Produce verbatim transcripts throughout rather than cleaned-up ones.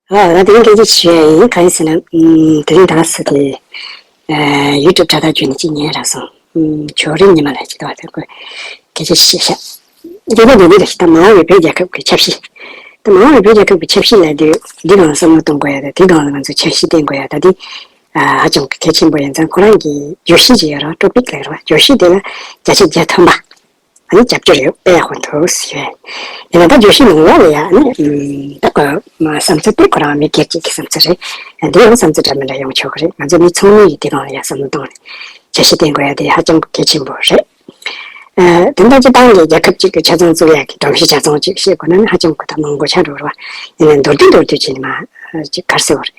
ཨ་ད་དེ་རིང་སྐད་ཆ་བཤད་ཡིན། གང་ཡིན་ཟེར་ན། ཨམ། དེ་རིང་ད་སུ་དེ་ཨ་ཡུ་ཊུབ་དྲ་ཐག་བརྒྱུད་ནས་ཅིག་ཉན་རག་སོང་། ཨམ། ཇོ་རི་ཉི་མ་ལགས་ཅིག་འདུག་པ། ད་ཁོས་སྐད་ཆ་བཤད་ཤག་དེ་ནས་འདི་འདྲ་ཞིག་ད་མ་འོངས་པའི་བོད་རྒྱལ་ཁབ་ཀྱི་ཆབ་སྲིད། ད་མ་འོངས་པའི་བོད་རྒྱལ་ཁབ་ཀྱི་ཆབ་སྲིད་ལབ་དུས་འདི་སྒང་ལ་བསམ་བློ་གཏོང་དགོས་ཡ་དང་། དེ་སྒང་ལ་ང་ཚོ་འཆར་གཞི་བཏིང་དགོས་ཡ། ད་དེ་ཨ་ཧ་ཅང་གི་གལ་ཆེན་པོ་ཡིན་ཙང་། ཁོ་རང་གི་བརྗོད་གཞི་ཅིག་ཡོད་རེད་པ། ཊོ་པིག་ལབ་རེད་པ། བརྗོད་གཞི་དེ་ལ་བརྒྱ་ཆ་བརྒྱ་ཐམ་པ་ཨ་ནི་རྒྱབ་སྐྱོར་ཡོད། དཔེ་ཡག་པོ་འདུག་ཟེར་ཡ་ཡིན། ཡིན་ན་ད་བརྗོད་གཞི་ནང་ལོགས་ལ་ཡ་ཨ་ནི་ཨམ། ད་ཁོ་མ་བསམ་ཚུལ་དེ་ཁོ་རང་མི་སྒེར་གཅིག་གི་བསམ་ཚུལ་རེད། འདི་ཡང་བསམ་ཚུལ་འདྲ་མི་འདྲ་ཡོང་ཆོག་གི་རེད། ང་ཚོ་མི་ཚང་མས་ཡིན་དེ་སྒང་ལ་ཡ་བསམ་བློ་གཏོང་ནས་འཆར་གཞི་བཏིང་དགོས་ཡ་དེ་ཧ་ཅང་གལ་ཆེན་པོ་རེད། ཨ། དེ་འདྲ་སྤྱིར་བཏང་གི་རྒྱལ་ཁབ་ཅིག་གི་ཆ་ཚང་བཙུགས་ཡག་གི་སྒྲོམ་གཞི་ཆ་ཚང་ཅིག་བཤད་དགོས་ན་ནི་ཧ་ཅང་གི་ད་མང་པོ་ཆགས་འགྲོ་རེད་པ། ཡིན་ནའི་མདོར་བསྡུས་མདོར་བསྡུས་བྱས་ནས་མ་ཅིག་ག་རེ་ཟེར་དགོས་རེད།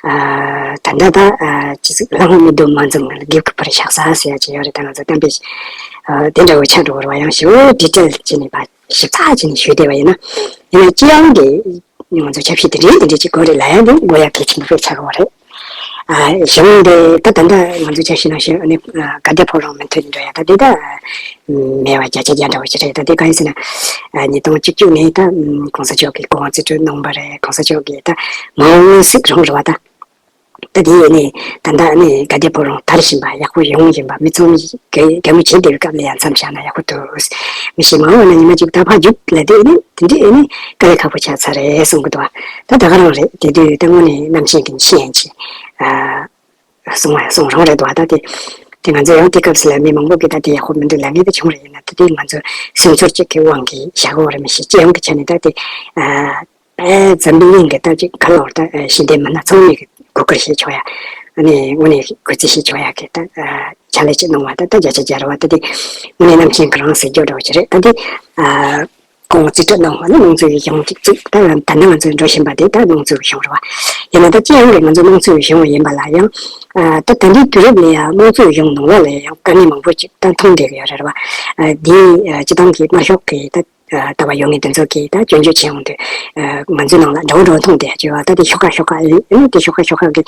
ཨ། ད་ལྟ་ད་ཨ་ཅི་ཟིག་ལྷ་ཁང་མི་སྡོམ་མ་འཛོམས་ལ་དགེ་བའི་ཁུར་པོར་བཞག་ས་ཟེར་ཡ་ཅིག་ཡོད་རེད། ད་ང་ཚོ་གཏམ་དཔེ་ཨ་དེ་འདྲ་བོ་ཆགས་འགྲོ་རེད་པ། ཡང་ཞེ་པོ་ཌི་ཊེལ་བྱས་ནས་ཕར་ཞིབ་ཚགས་བྱས་ནས་ཞུས་བསྡད་པ་ཡིན་ན། ཡིན་ནའི་སྤྱི་ཡོངས་ཀྱི་ང་ཚོ་ཆབ་སྲིད་དེ་འདྲའི་དེ་འདྲའི་ཅིག་དགོས་རེད་ལབ་ཡ་འདི་དགོས་ཡ་གལ་ཆེན་པོ་དཔེ་ཆགས་ཀྱི་ཡོད་རེད། ཨ། གཞུང་འདི་ད་ད་ལྟ་ང་ཚོ་ཆ་བཞག་ན་ཞུ་ཨ་ནི་ཨ་དགའ་ལྡན་ཕོ་བྲང་མུ་མཐུད་འགྲོ་ཡ་ད་འདི་ད་མེད་པ་བརྒྱ་ཆ་བརྒྱ་འདྲ་བོ་ཞིག་རེད། ད་འདི་གང་ཡིན་ཟེར་ན། ཨ། ཉིས་སྟོང་བཅུ་གཅིག་ནས་ད་གོང་ས་མཆོག་གིས་གོང་བ་རྩིས་སྤྲོད་གནང་བ་རེད། གོང་ས་མཆོག་གིས་ད་མ་འོངས་སྲིད་རང་རེད་པ། ད་ད་འདི་ནས་ད་ལྟ་ནི་དགའ་ལྡན་ཕོ་བྲང་དར་བཞིན་པ་ཡག་པོ་ཡོང་བཞིན་པ་མི་ཚང་མས་གད་མོ་བྱེད་བསྡད་པའི་སྐབས་ལ་ཡ་མཚམས་བཞག་ན་ཡག་པོ་འདུག་མི་ཤེས། མ་འོངས་ན་ཉི་མ་གཅིག་ད་ཕར་རྒྱུགས་ལབ་དུས་ནི་དེ་འདྲའི་ནི་དཀའ་ལས་ཁག་པོ་ཆགས་ཚར་རེད་གསུང་གི་འདུག་ད་ད་ག་རང་རེད། དེ་དུས་ད་དངོས་གནས་རྣམ་མཁྱེན་གྱི་མཁྱེན་ཡིན་གྱི། ཨ། གསུང་བ་གསུང་རང་རེད་འདུག་ད་དེ་དེ་ང་ཚོ་ཡང་དེ་སྐབས་སུ་ལ་མི་མང་པོ་གིས་ད་དེ་ཡག་པོ་མི་འདུག་ལབ་མཁན་དེ་བྱུང་རེད། ཡིན་ན་ད་དེ་ང་ཚོ་སེམས་ཚོར་གཅིག་གི་དབང་གིས་བཞག་གི་ཡོད་རེད། མི་ཤེས། སྤྱི་ཡོངས་ཀྱི་ཆ་ནས་ད་དེ་ཨ་འཛམ་བུ་གླིང་གི་ད་ཅིག་ག་ལ་བར་ད་ཤེས་ལྡན་མི་སྣ་ཚང་མས་གི་གུས་བཀུར་བྱེད་ཆོག་ཡ། ཨ་ནི་དངོས་གནས་གུས་བརྩི་བྱེད་ཆོག་ཡ་གི་ད་ཕྱག་ལས་ཅིག་གནང་བ་ད་ད་བརྒྱ་ཆ་བརྒྱ་རེད་པ། ད་དེ་དངོས་གནས་རྣམ་མཁྱེན་གྱི་རང་ཟེར་རྒྱུ་འདྲ་བོ་ཅིག་རེད། ད་དེ་ཨ། ཁོང་རྩིས་སྤྲོད་གནང་བ་ནི་དམངས་གཙོའི་གཞུང་གཅིག་བཙུགས། ད་ད་ནི་ང་ཚོས་འགྲོ་བཞིན་པ་དེ་ད་དམངས་གཙོའི་གཞུང་རེད་པ། ཡིན་ན་ད་སྤྱི་ཡོངས་ཀྱི་ང་ཚོ་དམངས་གཙོའི་གཞུང་ཡིན་པ་ལ་ཡང་། ཨ། ད་ད་ལྟའི་དུས་རབས་ལ་ཡང་དམངས་གཙོའི་གཞུང་ནང་ལོགས་ལ་ཡང་དཀའ་ངལ་མང་པོ་ཅིག་ད་མཐོང་བསྡད་ཀྱི་ཡོད་རེད་པ། ཨ། འདི་ཨ་སྤྱི་བཏང་གི་དམར་ཤོག་གི་ད་ཨ་ལྟ་བ་ཡོད་མཁན་དེ་ཚོ་གིས་ད་སྐྱོན་བརྗོད་བྱེད་ཡོང་དུས། ཨ། ང་ཚོའི་ནང་ལ་འདྲ་བོ་འདྲ་བོ་མཐོང་བསྡད་ཡ་ཅིག་ཡོད་པ། ད་དེ་ཤོག་ཁག་ཤོག་ཁག་ཨ་ནི་དེ་ཤོག་ཁག་ཤོག་ཁག་གི་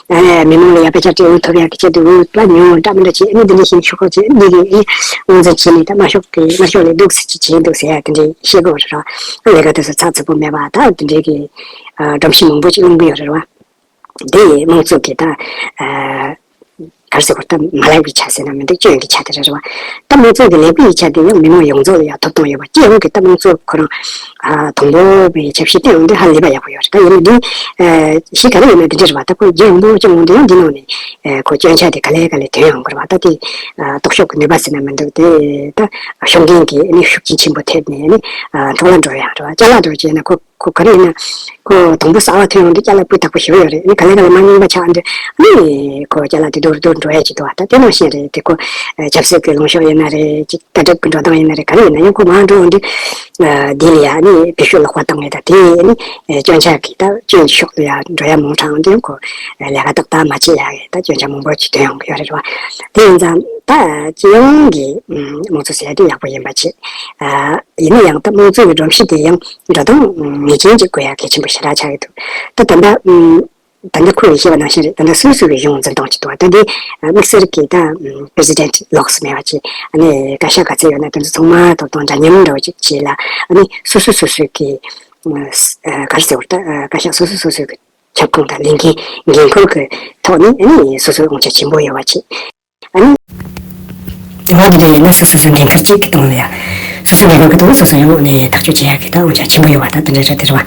ཨ་མི་མང་ལ་ཡ་དཔེ་ཆ་སྤྲད་འོས་ཐོབ་ཡ་གི་ཆེད་དུ་འོས་པ་ཉོ་འདྲ་མི་འདྲ་བྱེད། ཨ་ནི་དེ་འདྲ་བྱས་ནས་ཤོག་ཁག་ཅིག་ཨ་ནི་དེ་གི་ཨ་ནི་དབང་འཛིན་བྱས་ནས་ད་དམར་ཤོག་གི་དམར་ཤོག་ལས་སྡུག་ཙམ་ཅིག་བྱས་འདུག་ཟེར་ཡ་དེ་འདྲའི་བཤད་དགོས་རེད་པ། ཨ་ལས་ཀ་དེ་ཚོ་ཚགས་ཚུད་པོ་མེད་པ། ད་དེ་འདྲའི་གི་ཨ་སྒྲོམ་གཞི་མང་པོ་ཅིག་སློང་གི་ཡོད་རེད་པ། དེ་ཡི་དམངས་གཙོ་གི་ད་ཨ་ག་རེ་ཟེར་དགོས། ད་མ་ལེགས་པའི་ཆ་ཟེར་ན་མི་འདུག་སྐྱོན་གྱི་ཆ་དེ་རེད་པ། ད་དམངས་གཙོ་གི་ལེགས་པའི་ཆ་དེ་ཡང་མི་མང་ཡོངས་རྫོགས་ལ་ཡང་ཐོབ་ཐང་ཡོད་པ། སྤྱི་ཡོངས་ཀྱི་ད་དམངས་གཙོ་ཁོ་རང་ཨ་དང་པོ་པའི་ཆབ་སྲིད་བསྟན་ཡོང་དུས་ཧ་ལས་པ་ཡག་པོ་ཡོད་རེད། ད་ཡིན་ན་འདི་ཨ་གཞི་ག་རེ་ཡིན་ན་འདི་འདྲ་རེད་པ། ད་ཁོ་རྒྱུན་རིང་པོ་སྐྱོང་ཡོང་དུས་ཡང་འདི་ནང་ནས་ཨ་ཁོ་སྐྱོན་ཆ་དེ་ག་ལེ་ག་ལེ་ཐོན་ཡོང་གི་རེད་པ། ད་དེ་ཨ་ལྡོག་ཕྱོགས་ཀྱི་ནུས་པ་ཟེར་ན་མི་འདུག་དེ་ད་ཤུགས་རྐྱེན་གྱིས་ཨ་ནི་ཤུགས་རྐྱེན་ཆེན་པོ་ཐེབས་ནས་ཨ་ནི་ཨ་འཕྲོ་བརླག་འགྲོ་ཡ་རེད་པ། ཅ་ལག་འདྲ་བོ་བྱས་ན་ཁོ་ཁོ་ག་རེ་ཡིན་ན། ཁོ་དང་པོ་གསར་པ་ཐོན་ཡོང་དུས་ཅ་ལག་སྤུས་དག་པོ་ཞེ་པོ་ཡོད་རེད། ཨ་ནི་ག་ལེ་ག་ལེ་མ་རྙིང་པ་ཆགས་དུས་ཨ་ནི་ཁོ་ཅ་ལག་དེ་སྡུག་རུ་སྡུག་རུ་འགྲོ་ཡ་ཅིག་འདུག་པ། ད་དེ་ནང་བཞིན་རེད། དེ་ཁོ་ཨ་ཆབ་སྲིད་ཀྱི་ལངས་ཕྱོགས་ཡིན་ན་རེད། ཅིག་ལྟ་གྲུབ་ཀྱི་འགྲོ་སྟངས་ཡིན་ན་རེད། ག་རེ་ཡིན་ན་ཡང་ཁོ་མར་འགྲོ་ཡོང་དུས་ཨ་དེ་ལ་ཡ་ཨ་ནི་བེད་སྤྱོད་ལོག་པ་བཏང་ངེས། ད་དེ་ཨ་ནི་སྐྱོན་ཆ་གི་ད་སྐྱོན་གྱི་ཕྱོགས་ལ་ཡ་འགྲོ་ཡ་མང་དྲགས་ཡོང་དུས་ཁོ་ལས་ཀ་ཏག་ཏག་མ་བྱེད་ཡ་གི་ད་སྐྱོན་ཆ་མང་པོ་ཅིག་ཐོན་ཡོང་གི་ཡོད་རེད་པ། དེ་ཡིན་ཙང་ད་སྤྱི་ཡོངས་ཀྱི་དམངས་གཙོ་ཟེར་ཡ་དེ་ཡག་པོ་ཡིན་པ་བྱེད། ཨ། ཡིན་ན་ཡང་ད་དམངས་གཙོ་གི་སྒྲོམ་གཞི་དེ་ཡང་འགྲོ་སྟངས་ངེས་ཅན་ཅིག་དགོས་ཡ་གལ་ཆེན་པོ་ཞེ་དྲག་ཆགས་ཀྱི་འདུག་ད་ད་ལྟ་ཨམ། ད་ལྟ་ཁོས་བཤད་པ་ནང་བཞིན་རེད། ད་ལྟ་སོ་སོ་གི་གཞུང་འཛིན་སྟངས་ཅིག་འདུག་ད་འདི་དམིགས་བསལ་གྱི་ད་ཨམ། པི་རེ་སི་ཌེན་ཊི་ལོགས་སུ་མེད་པ་ཅིག་ཨ་ནི་བཀའ་ཤག་ག་ཚོད་ཡོད་ན་དེ་ཚོ་ཚང་མ་ཐོབ་ཐང་འདྲ་མཉམ་འདྲ་བོ་ཅིག་བྱས་ལ། ཨ་ནི་སོ་སོ་སོ་སོའི་གི་ཨ། ག་རེ་ཟེར་བ། ད་བཀའ་ཤག་སོ་སོ་སོ་སོའི་གི་ཁྱབ་ཁོངས་དང་ལས་འགན་འགན་ཁུར་གྱི་ཐོག་ནས་ཨ་ནི་སོ་སོའི་དབང་ཆ་ཆེན་པོ་ཡོད་པ་ཅིག་ཨ་ནི། དྲི་བ་འདི་འདྲ་ཡིན་ན་སོ་སོ་སོའི་འགན་ཁུར་གཅིག་གི་སྟེང་ལ་ཡ། སོ་སོའི་འགན་ཁུར་གྱི་སྟེང་ལ་སོ་སོ་ཡང་ནས་ཐག་གཅོད་བྱེད་ཡག་གི་ད་དབང་ཆ་ཆེན་པོ་ཡོད་པ་ད་དེ་འདྲ་རེད་དེ་རེད་པ།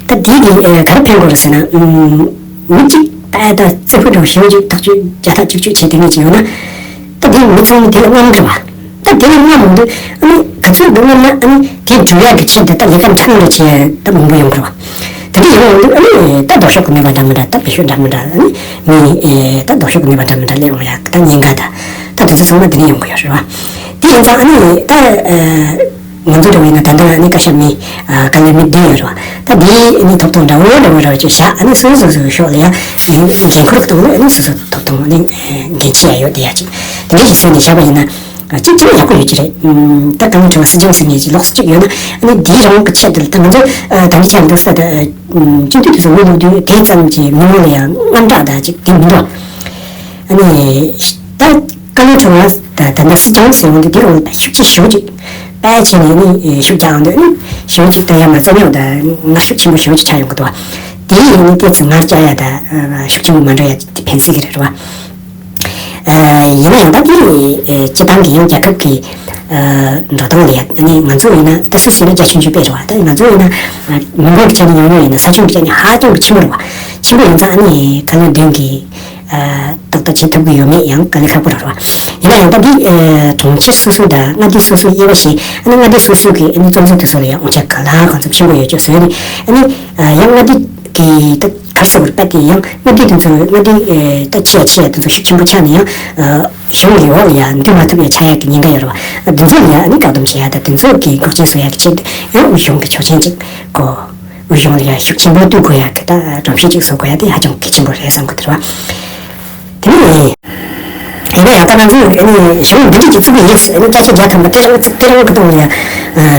ད་འདི་གི་ཨེ་ག་རེ་ཕན་གྱི་རེད་ཟེར་ན། ཨུམ། མི་གཅིག་ད་ད་རྩེ་ཕུད་འདྲ་བོ་ཞེ་པོ་ཅིག་ཐག་གཅོད་བརྒྱ་ཐག་གཅིག་གཅོད་བྱས་དེ་འདྲ་ཅིག་ཡོད་ན། ད་དེ་མི་ཚང་མ་དེ་ལ་རྔམ་གི་རེད་པ། ད་དེ་ལ་རྔམ་འོང་དུས་ཨ་ནི་ག་ཚོད་འདུག་རྔམ་ན་ཨ་ནི་དེ་འགྲུབ་ཡག་གི་ཆེད་དུ་ད་ལས་ཀ་འཕྲལ་འཕྲལ་བྱེད་ཡག་ད་མང་པོ་ཡོང་གི་རེད་པ། དེ་འདྲ་ཡོང་འོང་དུས་ཨ་ནི་ད་ལྡོག་ཕྱོགས་ཀྱི་ནུས་པ་འདྲ་མི་འདྲ། ད་བེད་སྤྱོད་འདྲ་མི་འདྲ། ཨ་ནི་མི་ཨེ་ད་ལྡོག་ཕྱོགས་ཀྱི་ནུས་པ་འདྲ་མི་འདྲ་སླེབས་འོང་ཡག་ད་ཉེན་ཁ་ད་ད་དེ་ཚོ་ཚང་མ་དེ་ནས་ཡོང་གི་ཡོད་རེད་པ། དེ་ཡིན་ཙང་ཨ་ནི་ད་ཨ་ང་ཚོ་འདྲ་བོ་ཡིན་ན་ད་ལྟ་ཨ་ནི་བཀའ་ཤག་མི་ཨ་བཀའ་བློན་མི་བདུན་ཡོད་རེད་པ། ད་དེ་ཨ་ནི་ཐོབ་ཐང་འདྲ་བོ་འདྲ་བོ་འདྲ་བོ་ཅིག་བཞག་ཨ་ནི་སོ་སོ་སོ་སོའི་ཕྱོགས་ལ་ཡ་འགན་འཁུར་གྱི་ཐོག་ནས་ཨ་ནི་སོ་སོ་ཐོབ་ཐང་ཨ་ནི་འགན་འཁྱེར་ཡ་ཡོད་དེ་ཡ་ཅིག་དེ་འདྲ་ཞིག་བཟོས་ནས་བཞག་པ་ཡིན་ན། གཅིག་གཅིག་ཡག་པོ་ཡོད་ཀྱི་རེད། ཨམ། ད་དཀའ་ངལ་འཕྲད་པ་སྲིད་སྐྱོང་ཟེར་མཁན་ཅིག་ལོགས་སུ་གཅིག་ཡོད་ན། ཨ་ནི་འདིའི་རང་གི་ཆེད་དུ་ད་ང་ཚོ་ཨ་ད་ནི་ཆ་འདུག་ས་ད་ཨ་སྤྱི་འཐུས་དེ་ཚོ་འོས་བླུག་དུས་དེ་ཙམ་གྱི་མི་མང་ལ་ཡང་དངངས་སྐྲག་ད་ཅིག་དེ་མི་འདུག་ཨ་ནི་ད་དཀའ་ངལ་འཕྲད་པ་ད་ད་ལྟ་སྲིད་སྐྱོང་ཟེར་ཡོང་དུས་དེ་རང་ལ་ཤུགས་ཆེ་ཞེ་པོ་ཅིག་དཔེ་བྱས་ནས་ཨ་ནི་ཤུགས་རྒྱག་ཡོང་དུས་ཨ་ནི་ཞེ་པོ་ཅིག་ད་ཡ་མ་རྩ་རྙོག་ད་ངར་ཤུགས་ཆེན་པོ་ཞེ་པོ་ཅིག་ཆགས་ཡོང་གི་འདུག་དེ་ཡིན་ནི་ཏོག་ཙམ་ངར་ལྕགས་ཡ་དང་ཤུགས་ཆེན་པོ་མ་འགྲོ་ཡ་དེ་ཕན་སྲིད་ཀྱི་རེད་བ། ཡིན་ན་ཡང་ད་དེ་སྤྱི་བཏང་གི་ཡང་རྒྱལ་ཁབ་ཀྱི་འགྲོ་སྟངས་ལ་ཡ་ང་ཚོ་ཡིན་ན་ད་སུ་ཟེར་ན་རྒྱ་ཆུང་ཆུང་དཔེ་རེད་བ། ད་ང་ཚོ་ཡིན་ན་མི་འབོར་གྱི་ཆ་ནས་ཉུང་ཉུང་ཡིན་ན་ས་ཆུང་གི་ཆ་ནས་ཧ་ཅང་གི་ཆེན་པོ་རེད་བ། ཆེན་པོ་ཡིན་ཙང་ཨ་ནི་ཁ་ལོ་འདོན་གི་ཏག་ཏག་བྱེད་ཐུབ་ཀྱི་ཡོད་མེད་ཡང་དཀའ་ལས་ཁག་པོ་རེད་བ། ཡིན་ན་ཡང་ད་འདི་གྲོང་ཁྱེར་སོ་སོ་དང་མངའ་སྡེ་སོ་སོ་དབྱེ་བ་ཕྱེ། ཨ་ནི་མངའ་སྡེ་སོ་སོ་གི་ཨ་ནི་རྩོམ་རྩལ་དེ་ཚོ་ལ་ཡང་དབང་ཆ་གང་ལ་གང་འཚམ་ཆེན་པོ་ཡོད་ཅོག་བཟོས་ནས་ཨ་ནི་ཡང་མངའ་སྡེ་གི་ད་ག་རེ་ཟེར་དགོས་རེད། ད་དེ་ཡང་མངའ་སྡེ་དེ་ཚོ་མངའ་སྡེ་ད་ཆེ་ཡ་ཆེ་ཡ་དེ་ཚོ་ཤུགས་ཆེན་པོ་ཆགས་ནས་ཡང་གཞུང་གི་འོག་ལ་ཡང་འདུས་མ་ཐུབ་ཡ་ཆགས་ཡ་གི་ཉེན་ཁ་ཡོད་རེད་བ། དེ་ཚོ་ལ་ཡང་ཨ་ནི་བཀག་སྡོམ་བྱེད་ཡ་དང་དེ་ཚོ་གི་འགོག་རྐྱེན་བཟོ་ཡ་གི་ཆེད་དུ་ཡང་དབུས་གཞུང་གི་ཆོག་མཆན་ཅིག་དགོས། དབུས་གཞུང་ལ་ཡང་ཤུགས་ཆེན་པོ་གཏོང་དགོས་ཡ་གི་ད་སྒྲོམ་གཞི་ཅིག་བཟོ་དགོས་ཡ་དེ་ཧ་ཅང་གལ་ཆེན་པོ་རེད་བསམ་གི་འདུག་ར། དེ་ནས་ཡིན་ན་ཡང་ད་ང་ཚོས་ཨ་ནི་གཞུང་འདི་འདྲས་ཀྱི་བཙུགས་པ་ཡིན་ཟེར་ཨ་ནི་སྐད་ཆ་རྒྱག་ཐུབ་པ་དེ་རང་ཚིག་དེ་རང་གི་སྟེང་ལ་ཡང་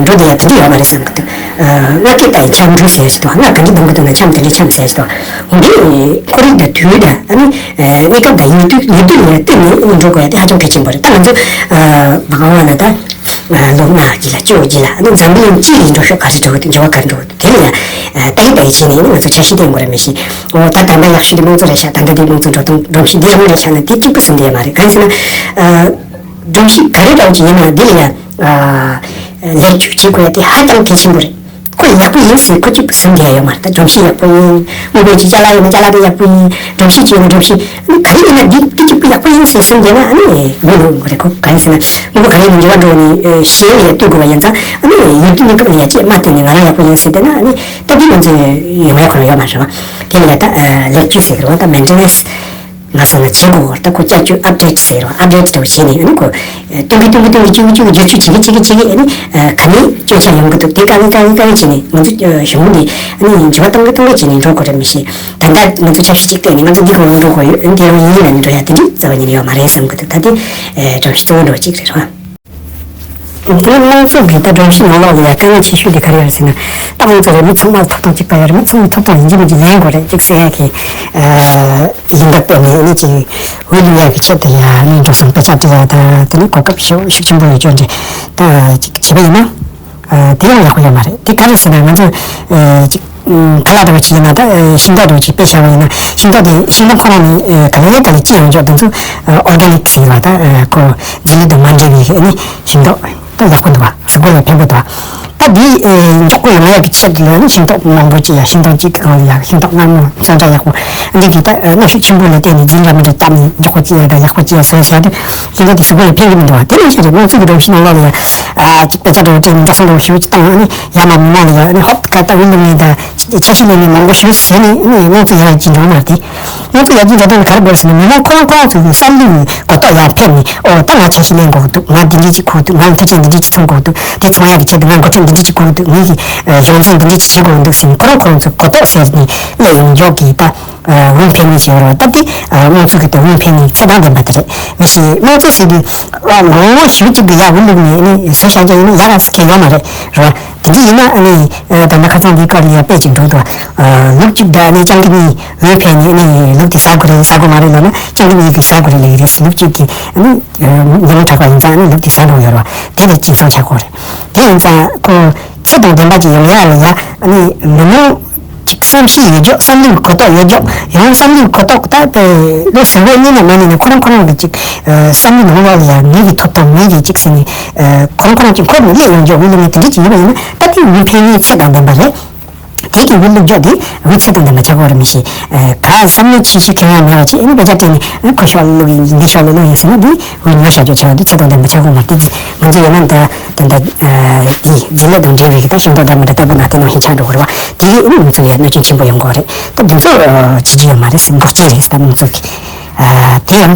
འགྲོ་བསྡད་ཡ་དེ་འདྲས་ཡོད་མ་རེད་བསམ་གི་འདུག་སྔ་སྐད་ལྟ་ཡི་འཆམ་འགྲོ་ཟེར་ཡ་ཞིག་འདུག་སྔ་ག་འདྲས་འདོན་གི་འདུག་ན་འཆམ་དེ་འདྲས་འཆམ་ཟེར་ཡ་ཞིག་འདུག་འོ་འདི་ཁོར་ཡུག་དང་དུས་དང་ཨ་ནི་གནས་སྐབས་དང་ཡུལ་དུས་ཡུལ་དུས་ལ་ཡང་བསྟུན་ནས་ཨ་ནི་འགྲོ་དགོས་ཡ་དེ་ཧ་ཅང་གལ་ཆེན་པོ་རེད། ད་ང་ཚོ་མ་ག་བ་ན་ད། ལོ་ལྔ་རྗེས་ལ་བཅུ་རྗེས་ལ་ཨ་ནི་འཛམ་བུ་གླིང་སྤྱི་ཡི་འགྲོ་ཕྱོགས་ག་རེ་འགྲོ་གི་འདུག་འགྱུར་བ་ག་རེ་འགྲོ་གི་འདུག་དེ་ལ་ཡང་ལྟ་ཡི་ལྟ་ཡི་བྱས་ནས་ཨ་ནི་ང་ཚོ་འཆར་གཞི་བཏིང་དགོས་རེད། མི་ཤེས། འོ་ད་ད་ལྟ་ཡག་ཤོས་དེ་དམངས་གཙོ་རེད་ཤག་ད་ལྟ་དེ་དམངས་གཙོ་འགྲོ་སྟངས་སྒྲོམ་གཞི་འདི་ཡག་པོ་རེད་ཤག་ན་དེ་གཅིག་པུ་བཟུང་བསྡད་ཡ་མ་རེད། གང་ཟེར་ན་སྒྲོམ་གཞི་ག་རེ་འདྲ་བོ་ཅིག་ཡིན་ན་འདི་ལ་ཡང་ལེགས་བཅོས་བྱེད་དགོས་ཡ་དེ་ཧ་ཅང་གལ་ཆེན་པོ་རེད། ཁོ་ཡག་པོ་ཡིན་ཟེར་ཁོ་གཅིག་པུ་བཟུང་བསྡད་ཡ་ཡོད་མ་རེད། ད་སྒྲོམ་གཞི་ཡག་པོ་ཡིན། དངོས་པོ་ཅིག་ཅ་ལག་ཡིན་ན་ཅ་ལག་དེ་ཡག་པོ་ཡིན། སྒྲོམ་གཞི་ཅིག་ཡིན་ན་སྒྲོམ་གཞི། ཨ་ནི་ག་རེ་ཡིན་ན་འདི་འདི་གཅིག་པུ་ཡག་པོ་ཡིན་ཟེར་བཟུང་བསྡད་ན་ཨ་ནི་ངོ་ལོག་དགོས་རེད། ཁོ་ག་ཡིན་ཟེར་ན་དངོས་པོ་ག་རེ་ཡིན་ན་འགྱུར་བ་འགྲོ་ནས་གཞན་ལ་ཡང་ལྟོས་དགོས་པ་ཡིན་ཙང་ཨ་ནི་ཡུལ་དུས་གནས་སྐབས་ལ་ཡ་ཅེས་མ་བལྟས་ནས་ང་རང་ཡག་པོ་ཡིན་ཟེར་བསྡད་ན་ཨ་ནི་ད་འདི་ང་ཚོས་ཡོང་ཡ་ཁོ་རང་ཡོད་མ་རེད་བ། དེ་ལ་ཡ་ད་ལེགས་བཅོས་ཟེར་གི་རེད་བ། ད་མེན་ཊེ་ནེན་སི། ང་ཚོ་ལ་བྱེད་དགོས་ད་ཁོ་བསྐྱར་བཅོས་ཨབ་ཌེ་ཊི་ཟེར་རོ། ཨབ་ཌེ་ཊི་འདྲ་བོ་བྱས་ནས་ཨ་ནི་ཁོ་སྟོན་གི་སྟོན་གི་སྟོན་གི་གཅིག་གི་གཅིག་གི་བསྒྱུར་བཅོས་བྱེད་གི་བྱེད་གི་བྱེད་གི་ཨ་ནི་ག་ནས་སྐྱོན་ཆ་ཡོང་གི་འདུག་དེ་དཀའ་ངལ་དཀའ་ངལ་དཀའ་ངལ་བྱས་ནས་ང་ཚོ་གཞུང་ནས་ཨ་ནི་འགྱུར་བ་གཏོང་གི་གཏོང་གི་བྱས་ནས་འགྲོ་དགོས་རེད། མི་ཤེས། ད་ལྟ་ང་ཚོ་ཆབ་སྲིད་ཅིག་བལྟས་ནས་ང་ཚོ་འདི་གང་ལ་འགྲོ་དགོས་ཡོད། འདི་རང་ཡིན་ཡིན་ལ་ནི་འགྲོ་ཡ་དེ་འདྲའི་རྩ་བ་ཉིད་ནས་ཡོད་མ་རེད་བསམ་གི་འདུག་ད་དེ་སྒྲོམ་གཞི་གཙོ་བོ་འདྲ་བོ་གཅིག་རེད་རོ། དེ་ནས་དམངས་གཙོ་གི་ད་སྒྲོམ་གཞི་ནང་ལོགས་ལ་ཡ་དཀའ་ངལ་ཆེ་ཤོས་དེ་ག་རེ་ཡོད་རེད་ཟེར་ན། ད་དམངས་གཙོ་རེད། མི་ཚང་མ་ལ་ཐོབ་ཐང་གཅིག་པ་ཡོད་རེད། མི་ཚང་མ་ཐོབ་ཐང་ཡིན་གཅིག་མིན་གཅིག་ལེན་དགོས་རེད་ཅིག་ཟེར་ཡ་གི་ཡིན་འདབས་སྤེལ་ནས་ཨ་ནི་ཅིག་འོས་བླུག་ཡ་གི་ཆེད་དུ་ཡ་ཨ་ནི་འགྲོ་སོང་དཔེ་ཆ་སྤྲད་ཡ་ད་དེ་ནི་གོ་སྐབས་ཤུགས་ཤུགས་ཆེན་པོ་ཡོད་ཅོག་འདྲ་ད་ཅིག་བྱས་པ་ཡིན་ན། དེ་ཡང་ཡག་པོ་ཡོད་མ་རེད། དེ་ག་རེ་ཟེར་ན་ང་ཚོ་ཅིག་ཁ་ལག་འདྲ་བོ་ཅིག་ཡིན་ན་ད་ཤིང་ཏོག་འདྲ་བོ་ཅིག་དཔེ་བཞག་པ་ཡིན་ན་ཤིང་ཏོག་དེ་ཤིང་ཏོག་ཁོ་རང་ནི་ག་ལེ་ག་ལེ་སྐྱེ་ཡོང་ཆོག་དེ་ཚོ་ཨོར་ག་ནིག་ཟེར་བ་ད་ཁོ་རྫས་ལུད་དང་མ་འདྲེས་པའི་ཨ་ནི་ཤིང་ཏོག་ད་ཡག་པོ་འདུག་བ། གཟུགས་པོ་ལ་ཕན་པོ་འདུག་བ། ད་འདི་མགྱོགས་པོ་ཡོང་ཡག་གི་ཆེད་དུ་ཡང་ནི་ཤིང་ཏོག་མང་པོ་ཅིག་ཡ་ཤིང་ཏོག་གཅིག་གི་སྒང་ལ་ཡ་ཤིང་ཏོག་མངར་མོ་བཙོང་ཆ་ཡག་པོ་འདི་གི་ད་གནོན་ཤུགས་ཆེན་པོ་ལ་བརྟེན་ནས་རྫས་འདྲ་མི་འདྲ་བཏབ་ནས་མགྱོགས་པོ་སྐྱེ་ཡ་དང་ཡག་པོ་སྐྱེ་ཡ་བཟོས་ཟེར་ཡ་དེ་ཤིང་ཏོག་དེ་གཟུགས་པོ་ལ་ཕན་གི་མི་འདུག་བ། དེ་ནང་བཞིན་རེད། དམངས་གཙོ་གི་སྒྲོམ་གཞི་ནང་ལོགས་ལ་ཡ་ཅིག་དཔེ་ཆ་འདྲ་བོ་སྤྲད་ནས་འགྲོ་སོང་འདྲ་བོ་ཞེ་པོ་ཅིག་བཏང་ཨ་ནི་ཡར་མར་མི་མང་ལ་ཡ་ཨ་ནི་ཧོབ་ཀ་ད་འོས་བླུག་མཁན་དང་ཅིག་འཆར་གཞི་ལེན་མཁན་མང་པོ་ཞེ་པོ་ཅིག་བྱས་ནས་ཨ་ནི་དམངས་གཙོ་ཡར་རྒྱས་འགྲོ་མ་རེད། དེ་དམངས་གཙོ་ཡར་རྒྱས་འགྲོ་སྟངས་ལ་ག་རེ་དགོས་ཟེར་ན་མི་མང་ཁོ་རང་ཁོ་རང་ཚོའི་བསམ་བློའི་གོ་རྟོགས་ཡར་འཕེལ་ནས་ཨོ་ད་ང་འཆར་གཞི་ལེན་དགོས་འདུག་ང་འདི་འདྲས་ཅིག་དགོས་འདུག་ང་མཐུན་རྐྱེན་འདི་འདྲས་ཅིག་ཚང་དགོས་འདུག་དེ་ཚང་ཡག་གི་ཆེད་དུ་ང་འགོ་ཁྲིད་འདི་འདྲས་ཅིག་དགོས་འདུག་ངེད་ཀྱི་གཞུང་འཛིན་འདི་འདྲས་ཅིག་བྱེད་དགོས་འདུག་ཟེར་ནས་ཁོ་རང་ཁོ་རང་ཚོའི་གོ་རྟོགས་ཟེར་ནས་སླེབས་ཡོང་འཇོག་གི་ད་འོས་འཕེན་ནི་ཟེར་བ་ད་དེ་དམངས་གཙོ་གི་ད་འོས་འཕེན་ནི་ཚད་དང་ལྡན་པ་དེ་རེད། མི་ཤེས། དམངས་གཙོ་ཟེར་དུས་ངོ་བོ་ཞེ་པོ་གཅིག་ཏུ་ཡར་འོས་བླུགས་ནས་ནི་བཟོས་བཞག་རྒྱུ་ཡིན་ན་ཡག་ག་ཟེར་གྱི་ཡོད་མ་རེད་རེད་བ། དེ་འདྲ་ཡིན་ན་ཨ་ནི་ད་ལྟ་ཁ་སང་འདིའི་སྐོར་ལ་ཡང་དཔེ་ཅིག་འགྲོ་འདུག་ལུག་གཅིག་དང་ཨ་ནི་སྤྱང་ཀི་གཉིས་འོས་འཕེན་ནས་ཨ་ནི་ལུག་དེ་ཟ་དགོས་རེད་ཟ་དགོས་མ་རེད་ལབ་ན་སྤྱང་ཀི་གཉིས་ཀྱིས་ཟ་དགོས་རེད་ལབ་ཀྱི་རེད། ལུག་གཅིག་གིས་ཨ་ནི་ཉོན་མོངས་དྲག་པ་ཡིན་ཙང་ཨ་ནི་ལུག་དེ་ཟ་འགྲོ་ཡོད་རེད་བ། དེ་ལ་སྤྱི་བསམ་བྱ་དགོས་རེད། དེ་ཡིན་ཙང་ཁོ་ཚད་དང་ལྡན་པ་ཅིག་ཡོང་ཡ་ལ་ཡ་ཨ་ནི་མི་མང་ཅིག་བསམ་ཤེས་ཡོད་ཅོག་བསམ་བློའི་གོ་རྟོགས་ཡོད་ཅོག་ཡང་བསམ་བློའི་གོ་རྟོགས་ད་དཔེ་བློ་གཟུ་བོ་གཉིས་ན་མ་ནི་ནི་ཁོ་རང་ཁོ་རང་གི་ཅིག་བསམ་བློ་ནང་ལོགས་ལ་ཡང་ངེད་ཀྱི་ཐོབ་ཐང་ངེད་ཀྱི་ཅིག་ཟེར་ནས་ཁོ་རང་ཁོ་རང་ཅིག་འཁོར་ནས་སླེབས་ཡོང་ཅོག་འོས་བླུག་ནས་དེ་འདྲ་ཅིག་ཡོད་པ་ཡིན་ན་ད་དེ་འོས་འཕེན་ནི་ཚད་དང་ལྡན་པ་རེད། དེ་གི་འོས་བླུག་ཅོག་དེ་འོས་ཚད་དང་ལྡན་པ་ཆགས་ཀྱི་ཡོད་རེད། མི་ཤེས། ག་བསམ་བློ་ཆེ་ཤོས་ཁྱོན་ཡང་མེད་པ་ཅིག་ཨ་ནི་དཔེ་ཆ་སྤྲད་ནས་ཨ་ཁོ་ཤོག་བླུག་ཡིན་འདི་ཤོག་བླུག་ཡིན་ཟེར་ན་འདི་འོས་ཉོ་བཞག་ཅོག་བྱས་པ་འདི་ཚད་དང་ལྡན་པ་ཆགས་ཀྱི་ཡོད་མ་རེད། དེ་ང་ཚོ་ཡིན་ན་འདི་ད་ལྟ་དེ་རྫས་ལས་དང་འབྲེལ་བའི་གི་ད་ཤིང་ཏོག་འདྲ་མི་འདྲ་ལྟ་བུ་ན་དེ་ནང་བཞིན་ཆགས་འགྲོ་གི་རེད་བ། དེ་ཨ་ནི་ང་ཚོ་ཡང་གནོད་སྐྱོན་ཆེན་པོ་ཡོང་གི་རེད། ད་འདི་ཚོ་བྱེད་ཀྱི་ཡོད་མ་རེད་ཟེར་འགོག་རྐྱེན་རེད་ཟེར། ད་དམངས་གཙོ་གི་དེ་ཡང་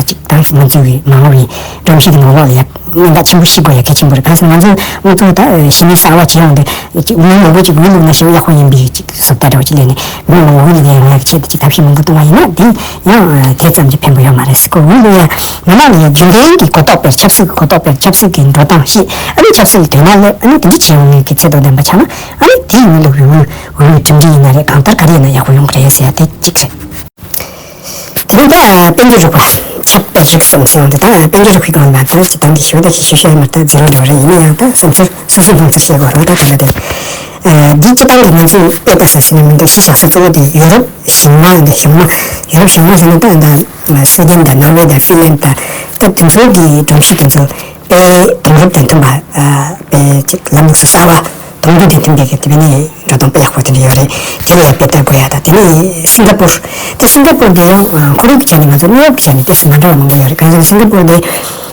ཅིག་ད་ང་ཚོ་གི་མ་འོངས་པའི་སྒྲོམ་གཞི་གི་ནང་ལོགས་ལ་ཡ། གནད་འགག་ཆེན་པོ་ཞིག་དགོས་ཡ་གལ་ཆེན་པོ་རེད། གང་ཟེར་ང་ཚོ་དམངས་གཙོ་ད་གཞི་མེད་གསར་བ་བྱེད་ཡོང་དུས་ཅིག་མི་མང་པོ་ཅིག་འོས་བླུགས་ན་ཞེ་པོ་ཡག་པོ་ཡིན་པའི་ཅིག་བཟོ་ལྟ་འདྲ་བོ་ཅིག་ལས་ནས་མི་མང་པོ་འོས་བླུགས་ཡ་ཡོང་ཡ་གི་ཆེད་དུ་ཅིག་ཐབས་ཤེས་མང་པོ་གཏོང་བ་ཡིན་ན་དེ་ཡང་དེ་ཙམ་གྱིས་ཕན་པོ་ཡོད་མ་རེད་ཟེར། ཁོ་འོས་བླུགས་ཡ་མི་མང་ལ་ཡ་རྒྱུན་ལྡན་གྱི་གོ་རྟོགས་སྤེལ། ཆབ་སྲིད་ཀྱི་གོ་རྟོགས་སྤེལ། ཆབ་སྲིད་ཀྱི་འགྲོ་སྟངས་ཤེས། ཨ་ནི་ཆབ་སྲིད་ཀྱི་དོན་དག་སླེབས། ཨ་ནི་དེ་འདྲ་བྱེད་ཡོང་ཡ་གི་ཚད་དང་ལྡན་པ་ཆགས་ན་ཨ་ནི་དེ་འོས་བླུགས་པའི་འོས་འོས་གྲུབ་འབྲས་ཡིན་ན་རེད། གང་ལྟར་ག་རེ་ཡིན་ན་ཡག་པོ་ཡོང་གི་རེད་ཟེར་ཡ་དེ་གཅིག་རེད། དེ་ནས་ད་དཔལ་འབྱོར་རིག་པ་ཚབ་པའི་ཞིག་བསམ་སོང་དེ་ད་དཔལ་འབྱོར་རིག་པའི་སྒང་ལ་ཚང་ཞིག་དང་གི་ཞུ་དེ་ཞིག་ཞུ་ཞུ་ཡ་མ་ད་རྫི་རང་འདྲ་བོ་རེད། ཡིན་ན་ཡང་ད་བསམ་ཚུལ་སོ་སོའི་སྣང་ཚུལ་བཤད་དགོས་རེད། ད་དེ་ལ་དེ་ འདི་སྤྱི་བཏང་གི་ང་ཚོས་དཔེ་ལྟ་ས་ཟེར་ན་མི་འདུག་གཞི་བཞག་ས་གཙོ་བོ་དེ་ཡུ་རོབ་གཞུང་མང་ཡིན་ན། གཞུང་མང་། ཡུ་རོབ་གཞུང་མང་ཟེར་ན་ད་ད་སུའེ་ཌེན་དང་ནོར་ཝེ་དང་ཧྥིན་ལན་དང་ད་དེ་ཚོའི་གི་སྒྲོམ་གཞི་དེ་ཚོ་དཔེ་དེང་རབས་དང་མཐུན་པ། དཔེ་ཅིག་ལམ་ལུགས་སྲོལ་གསར་བ། དུང་རྒྱུ་དེ་མཐུན་པའི་གི་དེ་བས་ནི་འགྲོ་སྟངས་དཔེ་ཡག་པོ་དེ་འདྲ་ཡོད་རེད། དེ་ལ་ཡང་དཔེ་ལྟ་དགོས་ཡ། ད་དེ་ནི་སིང་ག་པུར། དེ་སིང་ག་པུར་དེ་ཡང་ཁོར་ཡུག་གི་ཆ་ནས་ང་ཚོ་གནས་བབ་ཀྱི་ཆ་ནས་ཏོག་ཙམ་མ་འདྲ་བ་མང་པོ་ཡོད་རེད། གང་ཡིན་ཟེར་ན་སིང་ག་པུར་དེ་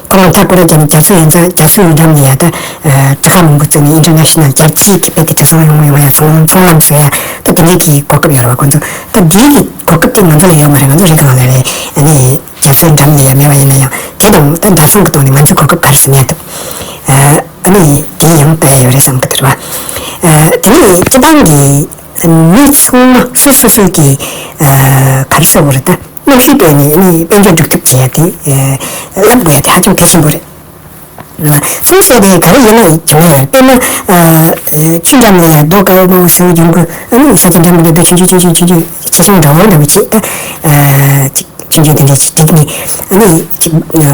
ཁོ་རང་མཐའ་སྐོར་ར་བྱས་ནས་རྒྱ་མཚོ་ཡན་ཆད། རྒྱ་མཚོའི་འགྲམ་ནས་ཡ་ད་ཊ་ར་ཁ་མང་པོ་བཙུགས་ནས་ཨིན་ཊར་ནེ་ཤ་ནལ་རྒྱལ་སྤྱིའི་གི་དཔེ་དེ་གྲུ་གཟིངས་ཡོང་ཡོང་ཡ། ཚོང་ཚོང་ལམ་བཟོ་ཡ། ད་དེ་འདྲའི་གི་གོ་སྐབས་ཡོད་རེད་བ། ཁོང་ཚོ་ད་དེའི་གི་གོ་སྐབས་དེ་ང་ཚོ་ལ་ཡོད་མ་རེད། ང་ཚོ་རི་སྒང་ལ་རེད། ཨ་ནི་རྒྱ་མཚོའི་འགྲམ་ནས་ཡ་མེད་པ་ཡིན་ན་ཡང་། དེ་དང་ད་བདག་བཟུང་གི་ཐོག་ནས་ང་ཚོས་གོ་སྐབས་ག་རེ་ཟིན་ཡ་འདུག་ཨ་ནི་དེ་ཡང་ལྟ་ཡ་ཡོད་རེད་བསམ་གི་འདུག་ར། ཨ་དེ་ནས་སྤྱི་བཏང་གི་མི་ཚང་མ་སོ་སོ་སོ་གི་ཨ་ག་རེ་ཟེར་དགོས་རེད། ད་རྣམ་ཤེས་སྤེལ་ནས་ཨ་ནི་དཔལ་འབྱོར་སྒྲུབ་ཐབས་བྱེད་ཡ་དེ་ཨ་ལབ་དགོས་ཡ་དེ་ཧ་ཅང་གལ་ཆེན་པོ་རེད། ཨ་ཚོང་ཟེར་དེ་ག་རེ་ཡིན་ན་ཡིན་ན་ཡང་། དཔེར་ན་ཨ་ཆུ་འགྲམ་ལ་ཡ་རྡོ་དཀར་པོ་མང་པོ་བཟོ་ཡོང་གི། ཨ་ནི་ས་ཆ་འགྲམ་དུ་རྡོ་ཆུང་ཆུང་ཆུང་ཆུང་ཆུང་ཆུང་ཆུང་འདྲ་བོ་འདྲ་བོ་ཅིག་ད་ཨ་ཅིག་ཆུང་ཆུང་དེ་འདྲ་ཅིག་བསྒྲིགས་ནས། ཨ་ནི་ཅིག་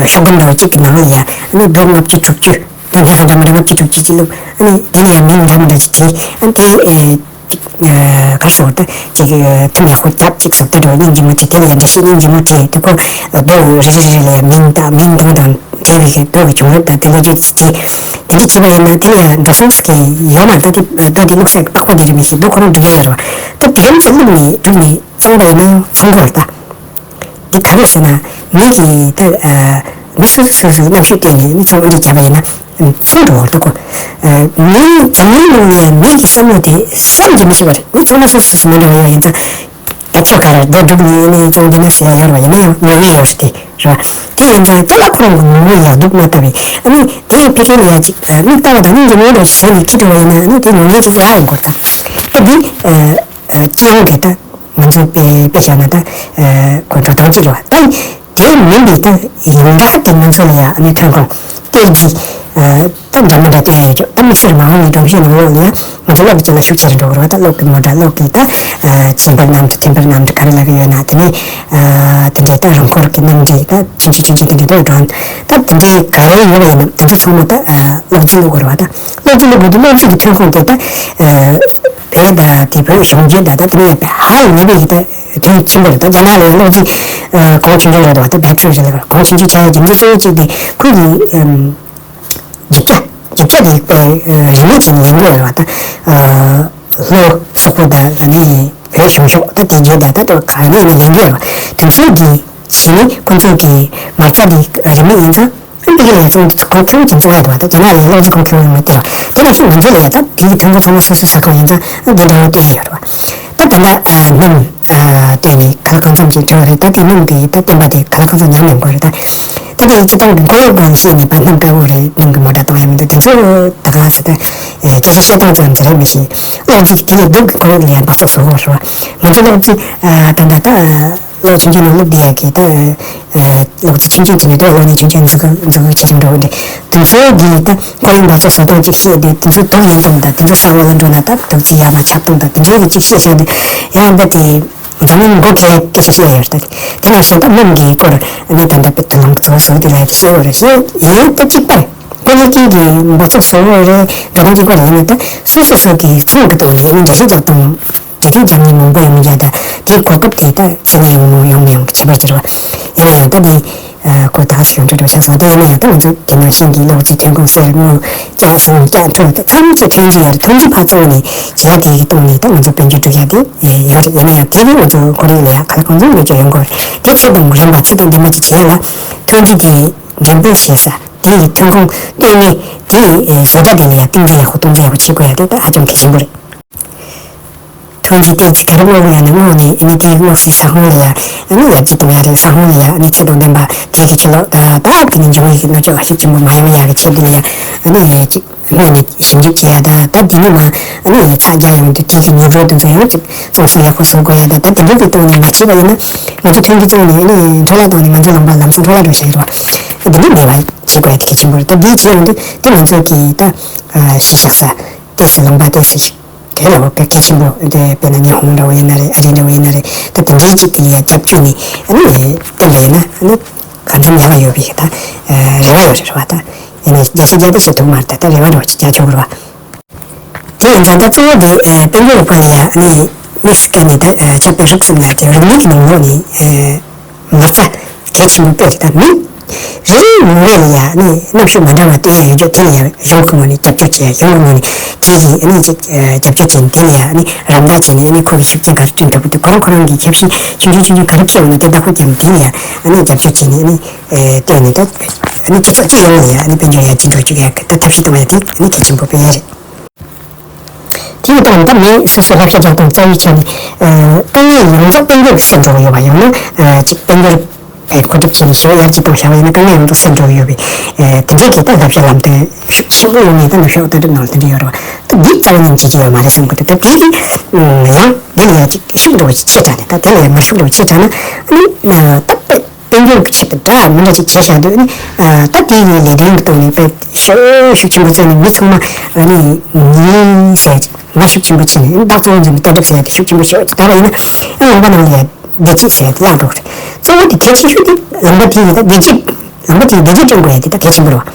ཤོག་སྒམ་འདྲ་བོ་གཅིག་གི་ནང་ལ་ཡ་ཨ་ནི་རྡོ་ལྔ་བཅུ་དྲུག་ཅུ། རྡོ་འདྲ་འདྲ་མི་འདྲ་ལྔ་བཅུ་དྲུག་ཅུ་ཅིག་བླུགས། ཨ་ནི་དེ་ལ་ཡ་མིང་འདྲ་མི་འདྲ་ཅིག་བྲིས། ཨ་ནི་དེ་ཨེ་ཅིག་ཨེ་ག་རེ་ཟེར་དགོས་རེད། ད་ཅིག་ཨེ་ཐུམ་ཡག་པོ་བརྒྱབ། ཅིག་བཟོ་ལྟ་འདྲ་བོ་སྙིང་རྗེ་མོ་བྲིས། དེ་ལ་ཡ་འགྲེལ་བཤད་སྙིང་རྗེ་མོ་བྲིས། དེ་ཁོ་རྡོ་རེ་རེ་རེ་རེ་ལ་ཡ་མིང་དང་མིང་དང་དང་འབྲེལ་བའི་གི་རྡོ་གི་བྱུང་རབས་དང་དེ་འདྲ་ཅིག་བྲིས། དེ་འདྲ་བྱས་པ་ཡིན་ན་དེ་ལ་ཡ་འགྲོ་སོང་ཟེར་གི་ཡོད་མ་རེད། ད་དེ་རྡོ་དེ་བླུགས་ས་གི་པགས་པ་དེ་རེད། མི་ཤེས། རྡོ་ཁོ་རང་འགྲིག་གི་ཡོད་རེད་བ། ད་དེ་རིང་ཚོ་བླུགས་ནས་བླུགས་ནས་བཙོང་པ་ཡིན་ན་ཡང་བཙོང་གི་ཡོད་རེད། ད། འདི་ག་རེ་ཟེར་ན། མི་གིས་ད་ཨ་མི་སོ་སོ་སོ་སོའི་རྣམ་ཤེས་བཏོན་ནས་མི་ཚང་མ་འདི་བརྒྱབ་པ་ཡིན་ན་ཚུར་འགྲོ་བར་འདུག་གོ། ཨ་མི་འཛམ་གླིང་ནང་ལ་ཡང་མི་གི་བསམ་བློ་དེ་བསམ་གྱིས་མི་ཁྱབ་པ་རེད། མི་ཚང་མ་སོ་སོ་སོ་མ་འདྲ་བ་ཡོད་ཡིན་ཙང་། ད་ཁྱོད་ག་རེ་རྡོ་སྒྲུག་ནས་ནས་ཅང་འདི་ན་ཟེར་ཡ་ཡོད་རེད་བ། ཡིན་ན་ཡང་ཉོ་ཡས་ཡོད་རེད་དེ། རེད་བ། དེ་ཡིན་ཙང་དེ་ལ་ཁོ་རང་གི་ངོ་བོ་ཡག་སྡུག་མ་ལྟ་བའི། ཨ་ནི་དེ་ཡི་ཕི་ཕི་ལ་ཡ་ཅིག་མིག་ལྟ་བ་དང་སྙིང་རྗེ་མོ་འདྲ་བྱས་ནས་ཁྱི་འགྲོ་བ་ཡིན་ན། ཨ་ནི་དེ་ཉོ་མཁན་ཅིག་ཡག་ཡོང་གི་རེད། ད་ད་འདི་ཨ་ཨ་སྤྱི་ཡོངས་ཀྱི་ད་ང་ཚོའི་དཔེ་དཔེ་བཞག་ན་ད་ཨ་གོ་འགྲོ་སྟངས་གཅིག་རེད་བ། ད་དེ་མིན་པའི་ད་ཡོངས་གྲགས་ཀྱི་ང་ཚོ་ལ་ཡང་ཨ་ནི་ཐོན་ཁུངས་སྟོན་གྱི་ཨ་ད་འདྲ་མི་འདྲ་སྟོན་ཡ་ཡོད་ཆོག་ད་དམིགས་བསལ་མ་འོངས་པའི་སྒྲོམ་གཞི་ནང་ལོགས་ལ་ཡང་ང་ཚོ་གློག་གི་ཅིག་ལ་ཤུགས་ཆེ་རུ་འགྲོ་གི་རེད་བ། ད་གློག་གི་མོ་ཊ། གློག་གི་ད་ཨ་བྱིམ་པར་གནམ་གྲུ། བྱིམ་པར་གནམ་གྲུ་ག་རེ་ལབ་ཀྱི་ཡོད་ན། དེ་ནས་ཨ་དེ་འདྲའི་ད་རང་འཁོར་གྱི་གནམ་གྲུ་ད་ཆུང་ཆུང་ཆུང་ཆུང་དེ་འདྲའི་འགྲོ་འགྲོ། ད་དེ་འདྲའི་ག་རེ་ཡོད་པ་ཡིན་ན་དེ་ཚོ་ཚང་མ་ད་ཨ་གློག་རྫས་བླུག་དགོས་རེད་བ། ད་གློག་རྫས་བླུག་དགོས་དུས་གློག་རྫས་ཀྱི་ཐོན་ཁུངས་དེ་ད་ཨ་བོད་དང་དེ་བོད་གཞུང་གི་ད་ད་དེ་ནས་ཧ་ལས་པའི་ད་དོན་ཆེན་པོ་རེད། ད་རྒྱ་ནག་ལ་ཡང་གློག་རྫས་ཨ་གོང་ཆུང་ཆུང་རེད་བ། ད་བེ་ཊི་རི་ཟེར་ལ་གོང་ཆུང་ཆུང་ཆགས་ཡ་གི་གནས་ཚུལ་གཅིག་དེ་ཁོང་གིས་ཨམ་རྒྱུ་ཆ་རྒྱུ་ཆ་དེ་དཔེ་རིན་མེད་བྱས་ནས་ལེན་གྱི་ཡོད་རེད་བ། ད་ཨ་ལྷོ་སོག་པོ་དང་ཨ་ནི་བོད་གཞུང་ཕྱོགས་ད་དེ་རྗེས་ད་ད་དུ་ག་ནས་ནས་ལེན་གྱི་ཡོད་རེད་བ། དེ་ཚོའི་གི་གཞི་ནས་ཁོང་ཚོ་གི་མ་རྩ་དེ་རིན་མེད་ཡིན་ཙང་། ཨ་ནི་དེ་གི་ལ་ཡ་ཚོང་ཁོང་ཚོ་ཚོང་ཚོང་ཡ་འདུག་བ། ད་རྒྱ་ནག་ལ་ཡ་གློག་རྫས་ཁོང་ཁྱེར་ཡོང་མི་ཐེ་བ། དེ་ནང་བཞིན་ང་ཚོ་ལ་ཡ་ད་དེ་གི་ཐོན་ཁུངས་ཚང་མ་སོ་སོའི་ས་ཁོངས་ཡིན་ཙང་། ཨ་འདི་འདྲ་བོ་སྟོན་ཡ་ཡོད་རེད་བ། ད་ད་ལྟ་ཨ་སྣུམ་ཨ་བཏོན་ནས་ག་ལ་གང་འཚམ་ཅིག་བྱུང་བ་རེད། ད་དེ་སྣུམ་དེ་ད་བཏོན་པ་དེ་ག་ལ་གང་འཚམ་ཉམས་ཡོང་གི་རེད། ད་ད་དེ་སྤྱི་བཏང་གི་འགོ་ཡོད་སྒང་ནས་བཤད་ནས་བར་སྣུམ་དཀར་པོ་རེད། སྣུམ་གྱི་མོ་ཊ་གཏོང་ཡ་མི་འདུག་དེ་ཚོ་ད་ག་ཟེར་ད་ཨེ་སྐད་ཆ་བཤད་སྟངས་ཅིག་དེ་རེད་མི་ཤེས། གློག་རྫས་ཀྱི་དེ་ལས་སྡུག་གི་འགོ་ཡོད་ལ་ཡ་འབག་བཙོག་བཟོ་བ་རེད་བ། ང་ཚོ་གློག་རྫས་ཨ་ད་ད་ད་གློག་ཆུང་ཆུང་ནང་བླུགས་བསྡད་ཡ་གི་ད་ཨ་གློག་རྫས་ཆུང་ཆུང་དེ་ནས་ད་གློག་བརྙན་ཆུང་ཆུང་འཛུགས་འཛུགས་ཆེ་ཆུང་འགྲོ་གི་འདུག་དེ་ཚོ་གི་ད་ཁོ་རང་འབག་བཙོག་བཟོ་སྟངས་ཅིག་བཤད་དུས། དེ་ཚོ་དུག་ཡིན་ཙམ་དང་དེ་ཚོ་ས་འོག་ལ་འགྲོ་ན་ད་དུག་རྫས་ཡར་མར་ཁྱབ་སྟངས་དང་དེ་འདྲའི་གི་ཅིག་བཤད་བྱས་འདུག་ཡང་ད་དེ་འཛམ་གླིང་མགོ་ཁྲིད་སྐད་ཆ་བཤད་ཡོད་རེད། དེ་ནས་བཤད་ད་སྣུམ་གྱི་སྐོར་ཨ་ནི་ད་ལྟ་དཔེ་དུ་ལོང་གི་ཚོ་བཟོ་དེ་ལ་བཤད་ཡོད་རེད། བཤད་ཡིན་ད་གཅིག་པར་ད་ནི་ཀིང་གི་འབག་བཙོག་བཟོ་བ་རེད། འགྲོ་སྟངས་གཅིག་པ་རེད། ཡིན་ན་ད་སོ་སོ་སོ་གི་ཚོང་གི་ཐོག་ནས་ཡིན་ན་འགྲེལ་བཤད་རྒྱག་སྟངས། འགྲེལ་བཤད་རྒྱག་མཁན་མང་པོ་ཡོང་མི་རྒྱག་ད་དེའི་གོ་སྐབས་དེ་ད་ཚེ་ནས་ཡོང་མི་ཡོང་མི་ཡོང་གི་ཁྱད་པར་ཅིག་རེད་བ། ཡིན་ན་ཡང་ད་དེ་ཨ་གོ་ད་ག་ཟེར་ཡོང་འདྲ་འདྲ་ཆགས་སོང་། ད་ཡིན་ན་ཡང་ད་ང་ཚོ་དེ་ནང་བཞིན་གྱི་གློག་རྫས་ཐོན་ཁུངས་གསེར་དངུལ་རྐྱང་ཞིང་རྐྱང་ཐོག་ད་ཐམས་ཅད་ཐོན་གྱི་ཡོད་རེད། ཐོན་གྱི་ཕར་ཚུར་ནས་བྱས་དེ་གི་ཐོག་ནས་ད་ང་ཚོ་དཔལ་འབྱོར་སྒྲུབ་ཡ་དེ་ཡོད་རེད། ཡིན་ན་ཡང་དེ་གི་ང་ཚོ་ཁོར་ཡུག་ལ་ཡང་ག་ལ་གང་འཚམ་བེད་སྤྱོད་ཡོང་དགོས་རེད། དེ་ཚེ་དང་རིམ་པ་ཚེ་དང་ལྡན་པ་ཅིག་བྱེད་ཡ་ལ་ཐོན་རྫས་དེ་འགྲེམས་སྤེལ་བྱེད་ས་དེ་ཡི་ཐོན་ཁུངས་སྟོན་ནས་དེ་ཡི་བཟོ་གྲྭ་དེ་ལ་ཡང་གཏིང་ཟབ་ཡག་པོ་གཏོང་རྒྱུ་ཡག་པོ་བྱེད་དགོས་ཡ་དེ་ད་ཧ་ཅང་གལ་ཆེན་པོ་རེད། ཐོན་རྫས་དེ་ཅིག་ག་རེ་བླུགས་ཡ་ན་བླུགས་ནས་ཨ་ནི་དེ་བླུགས་སའི་ས་ཁོངས་ལ་ཡ་ཨ་ནི་ཡ་གཅིག་ཏུ་མེད་རེད། ས་ཁོངས་ལ་ཡ་ཨ་ནི་ཚད་དང་ལྡན་པ་དེ་གི་ཆུ་ལོག་ད་ད་དེ་ནི་འབྱུང་བའི་གི་གནོད་སྐྱོན་ཨ་ཤུགས་ཆེན་པོ་མ་ཡོང་ཡ་གི་ཆེད་དུ་ལ་ཡ་ཨ་ནི་ཡ་གཅིག་སྔོན་ནས་ཞིབ་འཇུག་བྱེད་ཡ་ད་ད་དེ་ནི་མ་ཨ་ནི་ཡ་ཚ་རྒྱག་ཡོང་དུས་དེ་གི་ཉེས་འགྲོ་དེ་ཚོ་ཡང་གཅིག་བསམ་ཤེས་ཡག་པོ་བཟོ་དགོས་ཡ་ད། ད་དེ་འདྲ་གི་ཐོག་ནས་མ་བྱས་པ་ཡིན་ན་ང་ཚོ་ཐོན་རྫས་བཙོང་ནས་ཨ་ནི་འཕྲོ་བརླག་བཏང་ནས་ང་ཚོ་ལུང་པ་ལམ་སང་འཕྲོ་བརླག་འགྲོ་བཞིན་རེད་བ། དེ་འདྲ་མེད་པ་བྱེད་དགོས་ཡ་དེ་གལ་ཆེན་པོ་རེད། ད་དེ་བྱས་ཡོང་དུས་དེ་ང་ཚོ་གི་ད་གཞི་བཞག་ས་ཏོག་ཙམ་ལུང་པ་ཏོག་ཙམ་ཞིག་དེ་ལ་འོ་གལ་ཆེན་པོ་དེ་དཔེར་ན་ཉི་ཧོང་འདྲ་བོ་ཡིན་ན་རེད། ཨ་རི་འདྲ་བོ་ཡིན་ན་རེད། ད་དེ་འདྲའི་ཅིག་དེ་ལ་ཡ་རྒྱབ་སྐྱོར་ནས་ཨ་ནི་བསྟན་པ་ཡིན་ན་ཨ་ནི་གང་འཚམ་ཡག་པ་ཡོད་པའི་ད་རེ་བ་ཡོད་རེད་བ། ད་ཡིན་ན་བརྒྱ་ཆ་བརྒྱ་དེ་ཞིག་འདུག་མ་རེད། ད་ད་རེ་བ་འདྲ་བོ་ཅིག་རྒྱག་ཆོག་གི་རེད་བ། དེ་ཡིན་ཙང་ད་གཙོ་བོ་དེ་ཨ་དཔལ་འབྱོར་རིག་པ་ལ་ཡ་ཨ་ནི་དམིགས་སུ་བཀར་ནས་ད་ཨ་ཕྱག་དཔེ་རིག་གསུམ་ལ་དེ་རིག་གནས་ཀྱི་ནང་ལོགས་ནས་ཨ་མ་རྩ་གལ་ཆེན་པོ་དཔེ་རེད། ད་མི་རེ་རེ་ངོ་རེ་ལ་ཡ་ཨ་ནི་རྣམ་དཔྱོད་མ་འདྲ་བ་སྟོན་ཡ་ཡོད་རྒྱུ་དེ་ལ་ཡ་གཞུང་གི་ངོས་ནས་རྒྱབ་སྐྱོར་བྱེད་ཡ། གཞུང་གི་ངོས་ནས་དེ་གི་ཨ་ནི་ཅིག་ཨ་རྒྱབ་སྐྱོར་བྱས་ནས་དེ་ལ་ཡ་ཨ་ནི་རམ་འདེགས་བྱས་ནས་ཨ་ནི་ཁོ་གི་ཤུགས་རྐྱེན་ག་རེ་བསྐྲུན་ཐུབ་ཀྱི་འདུག་ཁོ་རང་ཁོ་རང་གི་ཁྱབ་ཤིང་ཆུང་ཆུང་ཆུང་ཆུང་ག་རེ་ཁྱེར་འོང་ན་དེ་བདག་པོ་རྒྱབ་དེ་ལ་ཡ་ཨ་ནི་རྒྱབ་སྐྱོར་བྱས་ནས་ཨ་ནི་ཨ་བལྟས་ནས་ད་ཨ་ནི་སྤྱི་ཚོགས་སྤྱི་ཡོངས་ལ་ཡ་ཨ་ནི་དཔལ་འབྱོར་ཡར་རྒྱས་འགྲོ་བཅུག་ཡ་གི་ད་ཐབས་ཤེས་གཏོང་ཡ་དེ་ཨ་ནི་གལ་ཆེན་པོ་དཔེ་རེད། དེ་ཡིན་དུས་ད་མི་སོ་སོའི་བསླབ་བྱ་རྒྱག་སྟངས་རྩ་བའི་ཆ་ནས་ཨ་དཀའ་ངལ་ཡོངས་རྫོགས་དཔལ་འབྱོར་གྱི་སེལ་འགྲོ་གི་ཡོད་པ། ཡང་ན་ཨ་ཅིག་དཔལ་འབྱོར་ཨ་མཁོ་སྒྲུབ་བྱས་ནས་ཞེ་པོ་ཡར་རྒྱས་གཏོང་བྱ་བ་ཡིན་ན་དཀའ་ངལ་ཡོངས་རྫོགས་སེལ་འགྲོ་གི་ཡོད་པའི་ཨ་དེ་འདྲའི་གི་ད་བསླབ་བྱ་ལམ་སྟོན་ཤུགས་ཆེན་པོ་ཡོད་མེད་ད་ནུབ་ཕྱོགས་ལྟ་གྲུབ་ནང་ལ་དེ་འདྲ་ཡོད་རེད་བ། ད་འདི་རྩ་བ་ཉིད་ནས་བྱེད་ཀྱི་ཡོད་མ་རེད་བསམ་གི་འདུག་ད་དེ་གི་ཡང་འདི་ལ་ཡང་ཅིག་ཤུགས་འགྲོ་བ་ཅིག་ཆེ་དྲགས་ནས་ད་དེ་ལ་ཡང་མ་ཤུགས་འགྲོ་བ་ཆེ་དྲགས་ན་ཨ་ནི་ད་དཔེ་དཔལ་འབྱོར་གྱི་ཆེད་དུ་འདྲ་མི་འདྲ་ཅིག་བྱས་བཞག་དུས་ཨ་ནི་ད་དེ་ཡི་ལས་དོན་གྱི་ཐོག་ནས་དཔེ་ཤུགས་ཤུགས་ཆེན་པོ་བརྩོན་ནས་མི་ཚང་མ་ཨ་ནི་ངེས་ཟེར་ཅིག་མ་ཤུགས་ཆེན་པོ་བྱས་ནས་ཨ་ནི་བདག་གཙོ་བོ་འཛིན་པའི་ལྟ་གྲུབ་ཟེར་ཡ་དེ་ཤུགས་ཆེན་པོ་ཞེ་པོ་ཅིག་ད་ར་ཡིན་ན་ཨ་ལུང་པ་ནང་ལ་ཡ་བདེ་སྐྱིད་ཟེར་ཡ་དེ་བརླག་འགྲོ་གི་རེད། གཙོ་བོ་དེ་གལ་ཆེ་ཤོས་དེ་ལུང་པ་དེ་ཡི་ད་བདེ་སྐྱིད་ལུང་པ་དེ་བདེ་སྐྱིད་བསྐྲུན་དགོས་ཡ་དེ་ད་གལ་ཆེན་པོ་རེད་བ།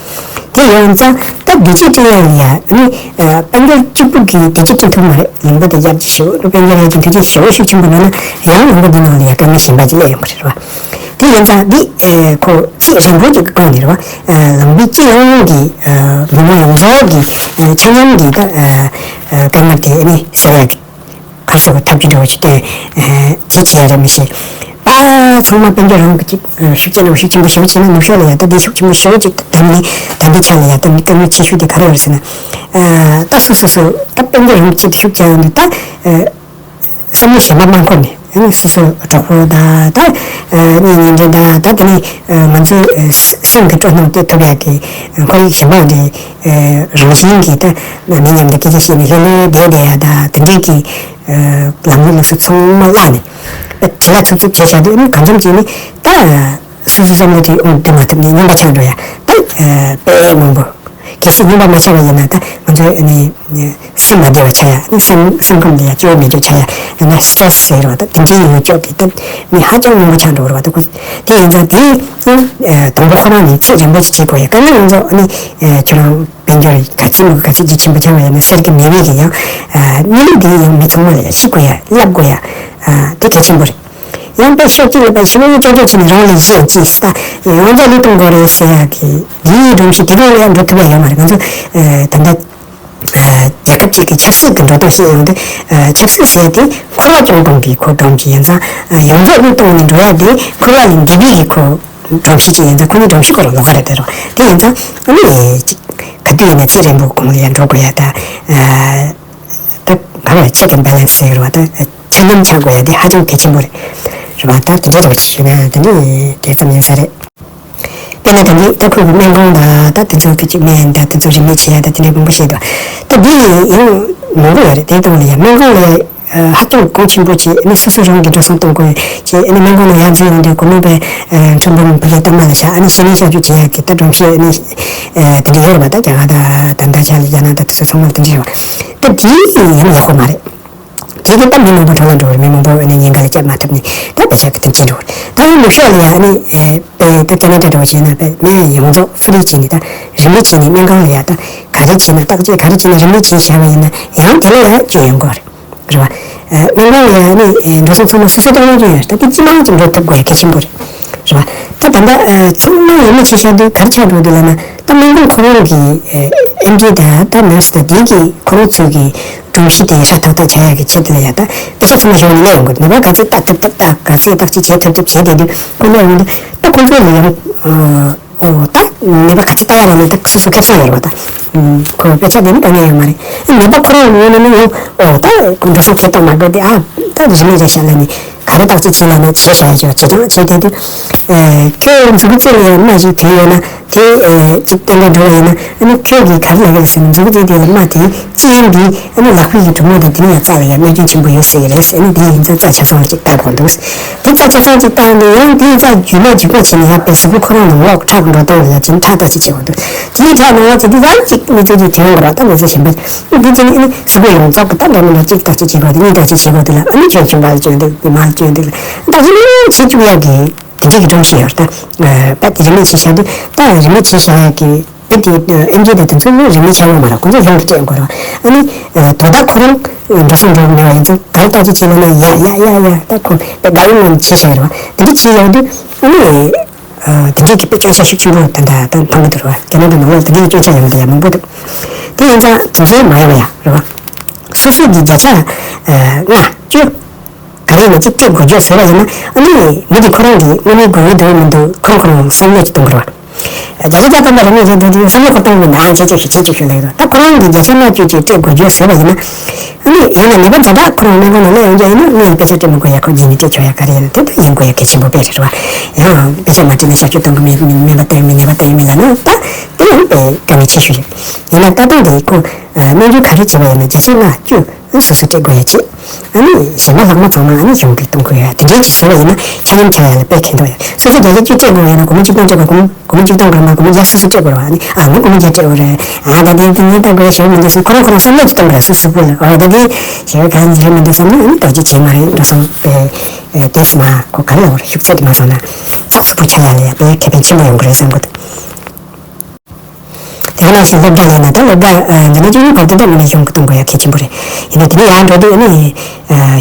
དེ་ཡིན་ཙང་ད་བདེ་སྐྱིད་བསྐྲུན་ཡ་ལ་ཡ་ཨ་ནི་ཨ་དཔལ་འབྱོར་གཅིག་པུ་གིས་བདེ་སྐྱིད་བསྐྲུན་ཐུབ་མ་རེད། ལུང་པ་དེ་ཡར་རྒྱས་ཞེ་པོ་དཔལ་འབྱོར་ཡར་རྒྱས་འཕེལ་རྒྱས་ཞེ་པོ་ཤུགས་ཆེན་པོ་འགྲོ་ན་ཡང་ལུང་པ་འདི་ནང་ལ་ཡ་དཀའ་ངལ་གཞན་པ་ཅིག་སླེབས་ཡོང་གི་རེད་བ། དེ་ཡིན་ཙང་འདི་ཨ་ཁོ་ཚིག་རིང་པོ་ཅིག་གི་སྒང་ནས་རེད་བ། ཨ་ལུང་པའི་སྤྱི་ཡོངས་ཀྱི་ཨ་མི་མང་ཡོངས་རྫོགས་ཀྱི་ཨ་ཆ་མཉམ་གྱི་ད་ཨ་ཨ་དཀའ་ངལ་དེ་ཨ་ནི་སེལ་ཡ་གི་ག་རེ་ཟེར་དགོས། ཐབས་ཇུས་འདྲ་བོ་ཅིག་བཏོན། ཨ་དེ་བྱེད་ཡ་རེད་མི་ཤེས། ད་ཚང་མ་དཔལ་འབྱོར་རང་གི་ཅིག་ཨ་ཤུགས་རྐྱེན་འདྲ་བོ་ཤུགས་ཆེན་པོ་ཞེ་པོ་བྱས་ན་ནུབ་ཕྱོགས་ལ་ཡ་ད་དེ་ཤུགས་ཆེན་པོ་ཞེ་པོ་ཅིག་ད་ནི་ད་ལྟའི་ཆ་ལ་ཡ་ད་ནི་དཀའ་ངལ་ཆེ་ཤོས་དེ་ག་རེ་ཡོད་རེད་ཟེར་ན། ཨ་ད་སོ་སོ་སོ་ད་དཔལ་འབྱོར་རང་གི་ཆེད་དུ་ཤུགས་རྒྱག་ཡོང་དུས་ད་ཨ་བསམ་བློ་གཞན་པ་མ་འཁོར་ནས་ཨ་ནི་སོ་སོ་གྲོགས་པོ་དང་ད་ཨ་གཉེན་ཉེ་འབྲེལ་དང་ད་དེ་ནི་ཨ་ང་ཚོའི་ཨ་སེམས་ཀྱི་སྤྲོ་སྣང་སྟེར་ཐུབ་ཡ་གི་ཁོར་ཡུག་གཞན་པ་འདི་ཨ་རང་བཞིན་གྱིས་ད་མི་མཉམ་དུ་སྐད་ཆ་བཤད་ནས་ལྷོད་ལྷོད་བསྡད་བསྡད་ཡ་དང་དེ་འདྲའི་གི་ཨ་ལམ་ལུགས་ལུགས་སྲོལ་ཚང་མ་བརླག་ནས་ཨ་བྲེལ་བ་འཚུབ་འཚུབ་བྱས་བཞག་དུས་ཨ་ནི་གང་འཚམ་ཅིག་ནི་ད་སོ་སོའི་བསམ་བློ་དེ་དབང་བསྡུ་མ་ཐུབ་ནས་རྙོག་པ་ཆགས་འགྲོ་ཡ་ད་ཨ་དཔེ་མང་པོ། གལ་སྲིད་རྙོག་པ་མ་ཆགས་པ་ཡིན་ན་ད་ང་ཚོའི་ཨ་ནི་སེམས་མ་བདེ་བ་ཆགས་ཡ། ཨ་ནི་སེམས་སེམས་ཁམས་འདི་ཡ་སྐྱོ་བོ་མེད་རྒྱུ་ཆགས་ཡ། ཡང་ན་སི་ཊེ་རེ་སི་ཟེར་བ་ད་དེ་འདྲའི་ཡོད་ཅོག་གི་ད་མི་ཧ་ཅང་མང་པོ་ཆགས་འགྲོ་གི་རེད་བ། ད་ཁོ་དེ་ཡིན་ཙང་དེ་ཨ་དང་པོ་ཁོ་རང་ནས་ཚིག་རིང་པོ་ཅིག་བྱེད་དགོས་ཡ། དཀའ་ངལ་ཡོངས་རྫོགས་ཨ་ནི་ཨ་ཁྱོད་རང་དཔལ་འབྱོར་ག་ཚོད་མི་དགོས་ག་ཚོད་ཅིག་ཆེན་པོ་ཆགས་པ་ཡིན་ན་གསེར་གྱི་མེ་མེད་ཀྱི་ཡང་ཨ་གནས་ལུགས་དེ་ཡང་མི་ཚང་མ་ལ་ཡ་ཤེས་དགོས་ཡ་བསླབ་དགོས་ཡ་ཨ་དེ་གལ་ཆེན་པོ་རེད། ཡང་དཔེ་ཤོག་གཅིག་ལ་དཔེ་ཞིབ་མོ་རྩད་གཅོད་བྱས་ནས་རང་ལ་ཡིད་ཆེས་ད་ཡང་བསྐྱར་བློས་གཏོང་དགོས་རེད་ཟེར་ཡག་གི་འདིའི་སྒྲོམ་གཞི་དེ་རང་ལ་ཡང་འགྲོ་ཐུབ་ཡ་ཡོད་མ་རེད། ང་ཚོ་ཨ་ད་ལྟ་ཨ་རྒྱལ་ཁབ་ཅིག་གི་ཆབ་སྲིད་ཀྱི་འགྲོ་སྟངས་བཤད་ཡོང་དུས་ཨ་ཆབ་སྲིད་ཟེར་ཡ་དེ་འཁོར་བ་སྐྱོང་སྟངས་ཀྱི་ཁོ་སྒྲོམ་གཞི་ཡིན་ཙང་ཨ་ཡོངས་རྫོགས་བློས་གཏོང་ནས་འགྲོ་ཡ་དེ་འཁོར་བ་ལས་འདས་པའི་གི་ཁོ་སྒྲོམ་གཞི་ཅིག་ཡིན་ཙང་ཁོ་གཉིས་སྒྲོམ་གཞི་ཁོ་རང་ལོགས་ཀ་རེད་དེ་རོ། དེ་ཡིན་ཙང་ཨ་ནི་ཅིག་ག་དུས་ཡིན་ན་ཚེ་རིང་པོ་གོང་ལ་ཡང་འགྲོ་དགོས་ཡ་ད་ཨ། ད་ག་རེ་ཆེ་དྲགས་བེ་ལེན་སི་ཟེར་གི་རེད་བ། ད་ཆ་མཉམ་ཆགས་དགོས་ཡ་དེ་ཧ་ཅང་གལ་ཆེན་པོ་རེད། རེད་བ། ད་དེ་འདྲའི་འདྲ་བ་ཞིག་ཞུས་ན་དེ་འདྲའི་དེ་ཙམ་ཡིན་ས་རེད། དཔེར་ན་ད་འདི་ད་ཁོང་གི་སྨན་ཁང་དང་ད་དེ་ཚོ་དེ་ཅིག་སྨན་དང་དེ་ཚོ་རིན་མེད་བྱེད་ཡ་ད་དེ་འདྲའི་མང་པོ་བཤད་འདུག་ད་འདི་ཡང་མང་པོ་ཡོད་རེད། དེ་སྟེང་ལ་ཡ་སྨན་ཁང་ལ་ཡ་ཧ་ཅང་གོང་ཆེན་པོ་བྱེད་ནི་སོ་སོ་རང་གི་འགྲོ་སོང་གཏོང་དགོས་བྱེད་ནི་སྨན་ཁང་ལ་ཡར་འཛུལ་ཡོང་དུས་སྒོར་མོ་པའི་ཚོང་པ་མི་བུ་ལས་གཏའ་མ་ལ་བཞག་ཨ་ནི་ཤི་ནས་བཞག་རྒྱུ་བྱེད་ཡ་གི་ད་སྒྲོམ་གཞི་ནི་དེ་འདྲ་ཡོད་རེད་བ། ད་རྒྱ་གར་དང་ད་ལྟ་ཆ་ལ་རྒྱ་ནག་དང་དེ་ཚོ་ཚང་མ་དེ་འདྲ་ཡོད་རེད་བ། ད་དེ་ཡིན་ཡང་ཡག་པོ་མ་རེད། དེ་གི་ད་མི་མང་པོ་འགྲོ་ལ་འགྲོ་རེད། མི་མང་པོ་ཨ་ནི་ཉེན་ཁ་ལ་བསྐྱབ་མ་ཐུབ་ནས་ད་པེ་ཤ་གི་དེ་ཅི་འགྲོ་རེད། ད་ཡང་ནུབ་ཕྱོགས་ལ་ཡ་ཨ་ནི་དཔེ་ད་ཁེ་ན་ཌ་འདྲ་བོ་བྱས་ན་དཔེ་མི་ཡོངས་རྫོགས་ཧྥི་རི་བྱས་ནས་ད་རིན་མེད་བྱས་ནས་སྨན་ཁང་ལ་ཡ་ད་ག་རེ་བྱས་ན་བརྟག་དཔྱད་ག་རེ་བྱས་ན་རིན་མེད་བྱས་བཞག་པ་ཡིན་ན་ཡང་དེ་ལ་ཡ་སྐྱོན་ཡོང་གི་རེད། རེད་བ། སྨན་ཁང་ལ་ཡ་ཨ་ནི་འགྲོ་སོང་ཚང་མ་སོ་སོ་སྟེང་ལ་སྐྱོན་ཡོད་རེད། ད་དེ་སྤྱི་དམངས་ཀྱིས་འགྲོ་ཐུབ་དགོས་ཡ་གལ་ཆེན་པོ་རེད། རེད་བ། ད་ད་ལྟ་ཚང་མ་ཡིན་ན་ཆེ་ཤོས་དེ་ག་རེ་ཆགས་འགྲོ་འདུག་ལབ་ན་ད་སྨན་ཁང་ཁོ་རང་གི་ཨེམ་ཌི་དང་ད་ནར་སི་དང་དེ་གི་ཁོ་རང་ཚོ་གི་སྒྲོམ་གཞི་དེ་ཧྲ་ཐག་ཐག་བྱ་ཡག་གི་ཆེད་དུ་ལ་ཡ་ད་པེ་ཤ་ཚང་མ་གཞུང་ནས་གནང་ཡོང་གི་རེད། ནད་པ་ག་ཚོད་བརྟག་ཐུབ་ཐུབ་དང་ག་ཚོད་བརྟག་དཔྱད་བྱེད་ཐུབ་ཐུབ་བྱས་བསྡད་དུས་ཁོ་གནང་ཡོང་དུས་ད་ཁོ་ཚོ་ལ་ཡང་ཨོ་ད་ནད་པ་ག་ཚོད་བལྟ་ཡ་རེད་ན་ད་སོ་སོ་ཁེ་བཟང་ཡོད་རེད་བ། ད་ཁོ་དཔེ་ཆ་དེ་ནི་དཀའ་ངལ་ཡོད་མ་རེད། ནད་པ་ཁོ་རང་ངོས་ནས་ནི་ཡང་ཨོ་ད་འགྲོ་སོང་ཁེ་གཏོང་མ་དགོས་ཏེ་ཨ་ད་རིན་མེད་རེད་ཤག་ལབ་ནས་ག་རེ་བརྟག་དཔྱད་བྱེད་ལབ་ན་བྱེད་བཞག་ཡ་ཅིག་བྱེད་ཀྱང་བྱེད་བསྡད་དུས་ཁྱོད་མཛུ་གུ་རྩེ་ལ་ཡང་རྨ་ཞིག་དྲུད་ཡོད་ན། དེ་ཨེ་ཅིག་བསྟན་པ་འགྲོ་བ་ཡིན་ན་ཨ་ནི་ཁྱོད་ཀྱིས་ག་རེ་ལབ་ཀྱི་རེད་ཟེར་ན་མཛུ་གུ་དེ་དེ་ལ་རྨ་དེ་ཅི་ཡིན་དེ་ཨ་ནི་ལག་པའི་གི་གྲུ་མོ་དང་དེ་ནི་ཡང་རྩ་ལ་ཡང་གནོད་སྐྱོན་ཆེན་པོ་ཡོད་ཟེར་གྱི་རེད་ཟེར། ཨ་ནི་དེ་ཡིན་ཙང་རྩ་ཆ་ཚང་ཅིག་བལྟ་དགོས་འདུག་དེ་རྩ་ཆ་ཚང་ཅིག་བལྟ་ཡོང་དུས་ཡང་དེ་རྩ་རྒྱུས་མེད་ཅིག་པ་བྱས་ནས་ཡང་དཔེ་གཟུགས་པོ་ཁོ་རང་ནང་ལོགས་ཁྲག་འགྲོ་སྟངས་ལ་ཡང་དེ་ནི་ཁྲག་བརྟག་དཔྱད་བྱེད་དགོས་འདུག་དེ་ནི་ཁྲག་ནང་ལོགས་ཅིག་དེ་ཙམ་ཅིག་གནོད་སྐྱོན་ཅིག་བྱེད་ཡོང་གི་རེད། ད་ང་ཚོ་གཞན་པ་འདི་དེ་ནི་ཨ་ནི་གཟུགས་པོ་ཡོངས་རྫོགས་གི་ད་འགྲོ་མི་འགྲོ་གཅིག་བརྟག་དཔྱད་བྱེད་དགོས་དེ་གཉིས་བརྟག་དཔྱད་བྱེད་དགོས་དེ་ལ་ཨ་ནི་ཁྱོད་གཞན་པ་ལ་སྐྱོན་འདུག་དེ་མ་ལ་སྐྱོན་འདུག་ལ་བརྟག་དཔྱད་མང་པོ་བྱེད་བཅུག་ཡག་གི་དེ་འདྲའི་གི་སྒྲོམ་གཞི་ཡོད་རེད། ད་ཨ་ད་དེ་རིན་མེད་བྱས་བཞག་དུས་ད་རིན་མེད་བྱས་བཞག་ཡག་གི་ ཨེ་དེ་ཨེམ་ཆི་དང་དེ་ཚོ་ནི་རིན་མེད་ཆགས་ཡོད་མ་རེད། ཁོ་ཚོ་གཞུང་གིས་སྤྲད་ཡོང་དགོས་རེད་བ། ཨ་ནི་དོ་བདག་ཁོ་རང་འགྲོ་སོང་འགྲོ་མེད་པ་ཡིན་ཙང་ག་རེ་བལྟ་ཅི་བྱེད་ལབ་ན། ཡ་ཡ་ཡ་ཡ་ད་ཁོ་དེ་དགའ་ཡི་མོ་བྱེད་བཞག་ཡོད་རེད་བ། དེ་འདྲ་བྱེད་ཡོང་དུས་ཨ་ནི། དེ་འདྲའི་གི་དཔེ་སྐྱོན་ཆ་ཤུགས་ཆེན་པོ་ད་ལྟ་ད་འཕང་གི་འདུག་ར། རྒྱ་ནག་དང་ནང་ལོགས་དེ་འདྲའི་སྐྱོན་ཆ་ཡོང་གི་ཡ་མང་པོ་འདུག་དེ་ཡིན་ཙང་དེ་འདྲའི་མ་ཡོང་ཡ་རེད་བ། སོ་སོ་གི་བརྒྱ་ཆ་ལྔ་བཅུ་ག་རེ་ཡིན་ན་གཅིག་སྤྲད་དགོས་རྒྱུ་བཟོས་པ་ཡིན་ན། ཨ་ནི་མི་དེ་ཁོ་རང་གི་དངོས་གནས་དགོས་ཀྱི་འདུག་མི་འདུག་ཁོ་རང་ཁོ་རང་བསམ་བློ་ཅིག་གཏོང་དགོས་རེད་བ། བརྒྱ་ཆ་བརྒྱ་ཐམ་པ་རང་ཉིད་རེད་འདུག་དུས་བསམ་བློ་ཁོ་གཏོང་དགོས་ན། ཨ་ཅེ་ཅེ་ཞུ་ཅེ་ཅེ་ཞུ་ལབ་ཡོད་རེད། ད་ཁོ་རང་གི་བརྒྱ་ཆ་ལྔ་བཅུ་ཅིག་སྤྲད་དགོས་རྒྱུ་བཟོས་པ་ཡིན་ན། ཨ་ནི་ཡང་ན་ནད་པ་ཛ་དྲག་ཁོ་རང་སྨན་ཁང་ནང་སླེབས་ཡོང་རྒྱུ་ཡིན་ན། ཨ་ནི་དཔེ་ཆ་སྤྲད་མི་དགོས་ཡ། ཁོ་རྗེས་ནས་སྤྲད་ཆོག་ཡ་ག་རེ་ཡིན་ན། དེ་ད་ཡིན་དགོས་ཡ་གལ་ཆེན་པོ་དཔེ་རེད་བ། ཡང་དཔེ་ཆ་མ་སྤྲད་ན་གཤག་བཅོས་གཏོང་གི་མེད། སྨན་པ་ལྟ་ཡོད་མེད། ནད་པ་ལྟ་ཡོད་མེད་ལབ་ན། ད་དེ་ཡང་དཔེ་དཀའ་ངལ་ཆེ་ཤོས་རེད། ཡིན་ན་ད་དུང་དེ་ཁོ་སྨན་བཅོས་ག་རེ་བྱས་པ་ཡིན་ན་བརྒྱ་ཆ་ལྔ་བཅུ་སོ་སོ་སྤྲད་དགོས་ཡ་བྱས། ཨ་ནི་གཞན་པ་ལྷག་མ་ཚང་མ་ཨ་ནི་གཞུང་གིས་གཏོང་དགོས་ཡ། དེ་འདྲའི་ཅིག་བྱས་པ་ཡིན་ན་ཆད་ལུང་ཐེབས་ཡ་ལ་དཔེ་ཁེལ་འདུག་ཡ། སོ་སོ་བརྒྱ་ཆ་བཅུ་སྤྲད་དགོས་ཡིན་ན། སྒོར་མོ་གཅིག་སྟོང་སྤྲད་དགོས། སྒོར་མོ་སྒོར་མོ་གཅིག་སྟོང་སྒོར་མོ་སྒོར་མོ་བརྒྱ་སོ་སོ་སྤྲད་དགོས་རེད་བ། ཨ་ནི་ཨ་ངས་སྒོར་མོ་བརྒྱ་སྤྲད་དགོས་རེད། ཨ་ད་དེ་དེ་ངས་ད་དགོས་ཞེ་པོ་མི་འདུག་བསམ། ཁོ་རང་ཁོ་རང་བསམ་བློ་ཅིག་གཏོང་དགོས་རེད། སོ་སོ་སྤུ་ལ། ཨོ་ད་དེ་ཞེ་པོ་གང་ཡིན་རེད་མི་འདུག་བསམ་ན། ཨ་ནི་ད་ཅིག་བྱས་མ་རེད་འགྲོ་སོང་པས། དེ་སུ་མ་ཁོ་ག་རེ་ལབ་དགོས་རེད། ཤུགས་ཚད་དེ་མ་སོང་ན་ཚགས་ཚུད་པོ་ཆགས་ཡ་ལ་ཡ་དཔེ་ཁེ་ཕན་ཆེན་པོ་ཡོང་གི་རེད་བསམ་གི་འདུག་དེ་ག་ནང་བཞིན་སློབ་གྲྭ་ལ་ཡིན་ན། ད་སློབ་གྲྭ་འདི་ནས་བཅུ་གཉིས་བར་དུ་ད་དངོས་གནས་གཞུང་གིས་གཏོང་དགོས་ཡ་གལ་ཆེན་པོ་རེད། ཡིན་ན་དེ་ནས་ཡར་འགྲོ་དུས་ཨ་ནི།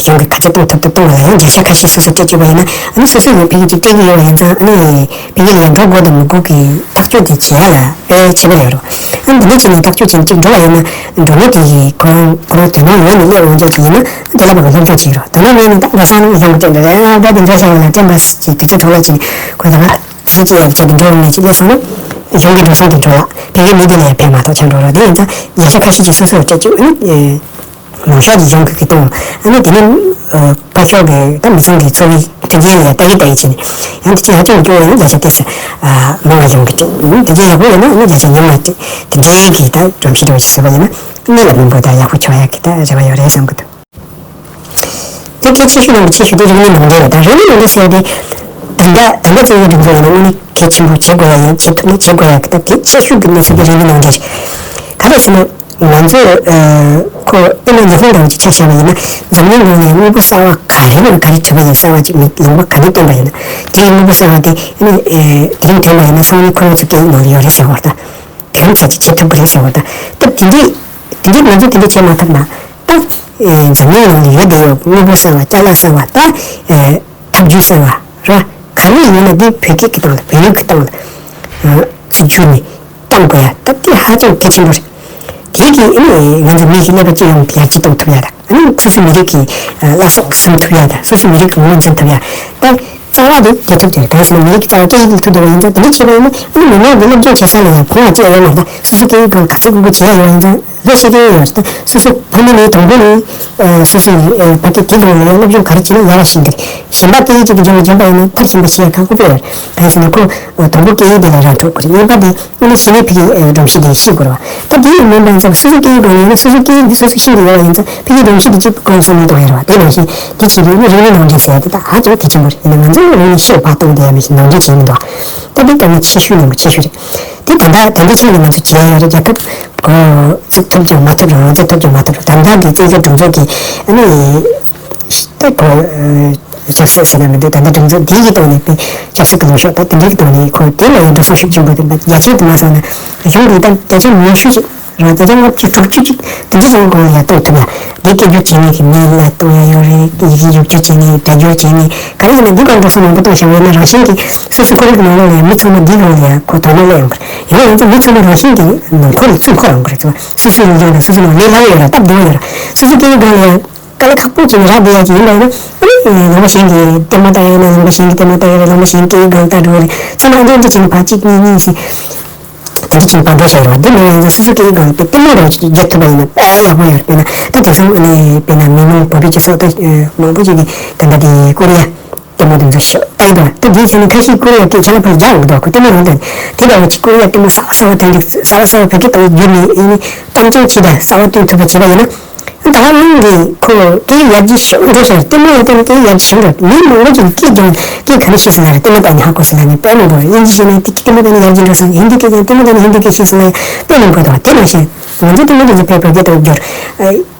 གཞུང་གིས་ག་ཚོད་གཏོང་ཐུབ་ཐུབ་གཏོང་བ་ལ་ཡང་བརྒྱ་ཆ་ཁ་ཤས་སོ་སོས་སྤྲད་བཅུག་པ་ཡིན་ན། ཨ་ནི་སོ་སོས་ཡང་ཕ་གི་ཅིག་སྤྲད་ཀྱི་ཡོད་པ་ཡིན་ཙང་། ཨ་ནི་ཕ་གི་ལ་ཡང་འགྲོ་དགོས་དང་མི་དགོས་ཀྱི་ཐག་གཅོད་དེ་བྱེད་ཡ་ལ་དཔེ་ཁྱད་པར་ཡོད་རེད། ཨ་ནི་འདི་འདྲ་བྱས་ནས་ཐག་གཅོད་བྱས་ནས་ཅིག་འགྲོ་བ་ཡིན་ན། འགྲོ་མི་དེ་གིས་ཁོ་རང་ཁོ་རང་དོ་སྣང་ཡོད་ནས་སླེབས་འོང་ཆོག་ཅིག་ཡིན་ན། དེ་ལ་ཕ་གི་སློབ་སྦྱོང་བྱེད་ཀྱི་རེད། དོ་སྣང་མེད་ནས་ད་ང་སང་གཞུང་གིས་སྤྲད་འདྲ་རེད། ཨ་ད་དེ་འདྲ་བྱས་པ་ལ་སྤྲད་པ་ཅིག་དུས་ཚོད་ཐོག་ལ་ཅིག་ཁོ་ད་ག་གཞི་བྱེད་ཡ་གི་ཆེད་དུ་འགྲོ་འོང་ནས་ཅིག་སླེབས་སོང་ན། གཞུང་གི་འགྲོ་སོང་དེ་འགྲོ་ལ་ཕ་གི་མི་དེ་ལ་ཡང་ཕན་མ་ཐོགས་ཆགས་འགྲོ་རོགས། དེ་ཡིན་ཙང་བརྒྱ་ཆ་ཁ་ཤས་ཅིག་སོ་སོར་སྤྲད་བཅུག་ཨ་ནི། མང་ཤོས་ཀྱིས་གཞུང་གིས་གཏོང་། ཨ་ནི་དེ་ནས་ཕར་ཕྱོགས་ཀྱི་ད་མི་ཚང་གི་འཚོ་བའི་མཐུན་རྐྱེན་ལ་ཡང་ལྟ་གི་ལྟ་གི་བྱས་ནས། ཡང་དེ་ཚོ་ཧ་ཅང་སྐྱོ་བོ་ཡིན་ན་བརྒྱ་ཆ་དེ་ཚོ་མང་བ་གཞུང་གིས་སྤྲད། དེ་ཚོ་ཡག་པོ་ཡོད་ན་ཨ་ནི་བརྒྱ་ཆ་ཉུང་བ་སྤྲད། དེ་འདྲའི་གི་ད་སྒྲོམ་གཞི་འདྲ་བོ་ཞིག་བཟོས་པ་ཡིན་ན་གནད་ལ་སྨིན་པོ་ད་ཡག་པོ་ཆགས་ཡག་གི་ད་རེ་བ་ཡོད་རེད་བསམ་གི་འདུག་དེ་གལ་ཆེ་ཤོས་ནང་གི་ཆེ་ཤོས་དེ་རིག་གནས་ནང་འདྲེན་རེད། ད་རིག་གནས་ནང་འདྲེན་ཟེར་དེ། ད་ལྟ་ད་ལྟ་བཙན་བྱོལ་སྒྲིག་འཛུགས་ཡིན་ན་དངོས་གནས་གལ་ཆེན་པོ་བྱེད་དགོས་ཡ་ཡིན། བྱེད་ཐུབ་ན་བྱེད་དགོས་ཡ་གི་ད་གལ་ཆེ་ཤོས་ཀྱི་གནས་ཚུལ་དེ་རིག་གནས་ནང་འདྲེན་རེད། ག་རེ་ཟེར་ན། ང་ཚོས་ཁོ་ཨེ་མ་ཉི་ཧོང་འདྲ་བོ་ཅིག་ཆ་བཞག་པ་ཡིན་ན། འཛམ་གླིང་ནང་ནས་དངོས་པོ་གསར་བ་ག་རེ་ལ་ག་རེ་བྲིས་པ་ཡིན། གསར་བ་ཅིག་མི་ལུང་པ་ག་ནས་བཏོན་པ་ཡིན་ན། དེའི་དངོས་པོ་གསར་བ་དེ་ཨ་ནི་དེ་རིང་དྲན་པ་ཡིན་ན་སང་ཉིན་ཁོ་རང་ཚོ་སྐད་ཡིག་ནང་ལ་ཡོད་རེད་ཟེར་བ་དང་། གང་བྱས་ཀྱི་བྱེད་ཐུབ་ཀྱི་རེད་ཟེར་བ་དང་། ད་དེ་འདྲས་དེ་འདྲས་ང་ཚོ་དེ་འདྲས་བྱེད་མ་ཐུབ་ན། ད་འཛམ་གླིང་ནང་ལ་ཡོད་བསྡད་ཡོད་དངོས་པོ་གསར་བ། ཅ་ལག་གསར་བ། ད་ཐབས་ཇུས་གསར་བ་ར་ག་རེ་ཡིན་ན་དེ་བོད་སྐད་ཀྱི་སྟེང་ལ་བོད་ཡིག་གི་སྟེང་ལ་ཚུར་བསྒྱུར་ནས་བཏང་དགོས་ཡ། ད་དེ་ཧ་ཅང་གལ་ཆེན་པོ་རེད། དེ་གིས་ཨ་ནི་ང་ཚོ་མི་གི་ཀླད་པ་སྤྱི་ཡོངས་ཀྱི་ཡར་རྒྱས་གཏོང་ཐུབ་ཡ་དང་། ཨ་ནི་སོ་སོ་མི་རིགས་ཀྱི་བླ་སྲོག་ཟིན་ཐུབ་ཡ་དང་། སོ་སོ་མི་རིགས་ཀྱི་ངོ་བོ་འཛིན་ཐུབ་ཡ། ད་རྩ་བ་དེ་དེ་ཐུབ་དེ་རེད། གང་ཟེར་ན་མི་རིགས་ཀྱི་རྩ་བ་སྐད་ཡིག་ལ་ཐུག་འདུག་པ་ཡིན་ཙང་། དེ་འདྲ་བྱས་པ་ཡིན་ན་ཨ་ནི་མི་མང་གི་སློབ་སྦྱོང་བྱེད་ས་ལ་ཡང་གོང་ལ་སྤྲད་ཡོད་མ་རེད། ད་སོ་སོ་སྐད་ཡིག་སྒང་ག་ཚོད་དགོས་དགོས་བྱེད་ཡ་ཡོད་པ་ཡིན་ཙང་། ལོ་ཤེས་ཀྱི་ཡོད་རེད། ད་སོ་སོ་ཕ་མ་ནས་དང་པོ་ནས་སོ་སོ་ཡི་ཕ་སྐད་དེ་སྒང་ལ་ཡང་སློབ་སྦྱོང་ག་རེ་བྱས་ན་ཡག་པ་ཤེས་ཀྱི་རེད། གཞན་པ་སྐད་ཡིག་ཅིག་གི་སྦྱོང་བ་སྦྱོང་པ་ཡིན་ན་མཐར་ཕྱིན་པ་ཤེས་ཡ་ཁག་པོ་དཔེ་ཡོད་རེད། གང་ཟེར་ན་ཁོ་དང་པོ་སྐད་ཡིག་དེ་ལ་རང་ཐོག་དགོས་རེད། གཉིས་པ་དེ་ཨ་ནི་གཞི་ནས་ཕ་གིའི་སྒྲོམ་གཞི་དེ་ཤེས་དགོས་རེད་བ། ད་དེ་ཡིན་མིན་པ་ཡིན་ཙང་སོ་སོ་སྐད་ཡིག་སྒང་ལ་ཡིན་ན་སོ་སོ་སྐད་ཡིག་དེ་སོ་སོ་ཤེས་ཀྱི་ཡོད་པ་ཡིན་ཙང་ཕ་གིའི་སྒྲོམ་གཞི་དེ་གཅིག་པུ་གོང་ཚད་ནས་གཏོང་ཡ་རེད་བ། དེ་ནང་བཞིན་དེ་བྱེད་དུས་ཨ་ནི་རིག་གནས་ནང་འདྲེན་ཟེར་ཡ་དེ་ད་ཧ་ཅང་གལ་ཆེན་པོ་རེད། ཡིན་ན་ང་ཚོ་རིག་གནས་ཤེས་པ་གཏོང་བསྡད་ཡ་མི་ཤེས། ནང་འདྲེན་བྱེད་མི་འདུག་ད་དེ་དཀའ་ངལ་ཆེ་ཤོས་ནང་གི་ཆེ་ཤོས་རེད། དེ་ད་ལྟ་ད་ལྟའི་ཆ་ནས་ང་ཚོ་བྱེད་ཡ་ཡོད་རེད། རྒྱལ་ཁབ་གོ་ཚུགས་ཐུབ་ཀྱང་མ་ཐུབ་རང་རང་ཚོ་ཐུབ་ཀྱང་མ་ཐུབ་རང་། ད་ལྟ་འདི་བཙན་བྱོལ་སྒྲིག་འཛུགས་ཀྱི་ཨ་ནི་ད་གོ་བཟོ་སྲོལ་ཟེར་ན་མི་འདུག་ད་ལྟ་སྒྲིག་འཛུགས་འདི་ཡི་ཐོག་ནས་དཔེ་ཆབ་སྲིད་ཀྱི་ལངས་ཕྱོགས་ད་དེ་འདྲའི་གི་ཐོག་ནས་ཁོ་དེ་ལ་ཡང་འགྲོ་སོང་ཤུགས་ཆེན་པོ་དེ་འདྲ་རྒྱ་ཆེ་དུ་མ་སོང་ན་གཞུང་གིས་ད་བརྒྱ་ཆ་ཉི་ཤུ་ཞིག་རང་བརྒྱ་ཆ་ལྔ་བཅུ་དྲུག་ཅུ་ཅིག་དེ་འདྲ་ཅན་སྒང་ལ་ཡར་གཏོང་ཐུབ་ཡ། འདི་སྐད་སྒྱུར་བྱེད་མཁན་གྱི་མི་ལ་གཏོང་ཡ་ཡོད་རེད། ཡི་གེ་བསྒྱུར་བཅོས་བྱེད་མཁན་སྒྲ་སྒྱུར་བྱེད་མཁན་ག་རེ་ཡིན་ན་འདི་སྒང་འགྲོ་སོང་མང་པོ་གཏོང་བཞག་པ་ཡིན་ན་རང་བཞིན་གྱིས་སོ་སོ་ཁོར་ཡུག་ནང་ལོགས་ལ་ཡང་མི་ཚང་མ་འདིའི་སྒང་ལ་ཡང་ཁོ་དོ་སྣང་སླེབས་ཡོང་གི་རེད། ཡང་ཡིན་ཙང་མི་ཚང་མ་རང་བཞིན་གྱིས་ནང་ཁོར་ལ་བཙུགས་ཁོ་ཡོང་གི་རེད། ཚང་མ་སོ་སོའི་ཡིན་ཀྱང་དང་སོ་སོའི་ནང་ལས་སླ་བོ་ཡོད་ར་སྟབས་བདེ་བོ་ཡོད་ར། སོ་སོ་སྐད་ཡིག་སྒང་ལ་ཡང་དཀའ་ལས་ཁག་པོ་བྱས་ནས་རག་བསྡད་ཡ་ཅིག་ཡིན་པ་ཡིན་ན། ཨ་ནི་ལུང་པ་གཞན་གྱི་ལྟད་མོ་ལྟ་ཡ་ཡིན་ན་ལུང་པ་གཞན་གྱི་ལྟད་མོ་ལྟ་ཡ་རེད། ལུང་པ་གཞན་སྐད་ཡིག་སྒང་ལྟ་འགྲོ་རེད། ཚང་མ་ཨ་འདྲ་འདྲ་བྱས་ནས་ཕར་གཅིག་གཉིས་གཉིས་ཟེར། དེ་འདྲ་བྱས་ནས་བར་འགྲོ་བྱས་རེད་བ། འདི་མིན་ཡང་ཚང་སོ་སོ་སྐད་ཡིག་སྒང་ལ་དཔེ་ལྟད་མོ་འདྲ་བོ་ཅིག་རྒྱག་ཐུབ་པ་ཡིན་ན་དཔེ་ཡག་པོ་ཡོད་རེད། དཔེར་ན་ད་དེང་སང་ཨ་ནི་དཔེར་ན་མི་མང་བོད་པའི་སྤྱི་ཚོགས་ད་མང་པོ་ཅིག་གིས་ད་ལྟ་དེ་ཀོ་རི་ཡ་ལྟད་མོ་དེ་ཚོ་ཤོག་ལྟ་གི་འདུག་ད་དེའི་ཚེ་ནི་ཁ་ཤས་ཀོ་རི་ཡ་སྐད་ཁྱད་ལ་ཕར་རྒྱག་འདུག་ཁོ་ལྟད་མོ་རང་ལྟ་དེ་འདྲ་བོ་ཅིག་ཀོ་རི་ཡ་ལྟད་མོ་གསར་པ་གསར་པ་དེ་འདྲ་གསར་པ་གསར་པ་བོད་སྐད་ཐོག་བསྒྱུར་ནས་ཨ་ནི་གཏམ་བྱང་ཅིག་དང་གསར་པ་སྟོན་ཐུབ་པ་བྱས་པ་ཡིན་ན། ད་ག་རང་གིས་ཁོ་སྐད་ཡར་རྒྱས་ཤོག་འགྲོ་ཤག་ལྟད་མོ་ཡང་ལྟ་ན་སྐད་ཡར་རྒྱས་ཤོག་འགྲོ། མི་མང་པོ་ཅིག་སྐད་རྒྱང་སྐད་ག་རེ་ཤེས་སོང་ལ་རེད། ལྟད་མོ་ལྟ་ནས་ཧ་གོ་སོང་ལ་ནི་དཔེ་མང་པོ་རེད། དབྱིན་ཇི་ཤེས་ན་དེ་ལྟད་མོ་ལྟ་ནས་ཡར་རྒྱས་འགྲོ་སོང་། ཧིན་དི་སྐད་ཀྱང་ལྟད་མོ་ལྟ་ནས་ཧིན་དི་སྐད་ཤེས་སོང་ལ་དཔེ་མང་པོ་འདུག་དེ་ནང་བཞིན་ ང་ཚོ་དེ་མི་དེ་ཚོ་བོད་བོད་སྐད་གཏོང་རྒྱུར།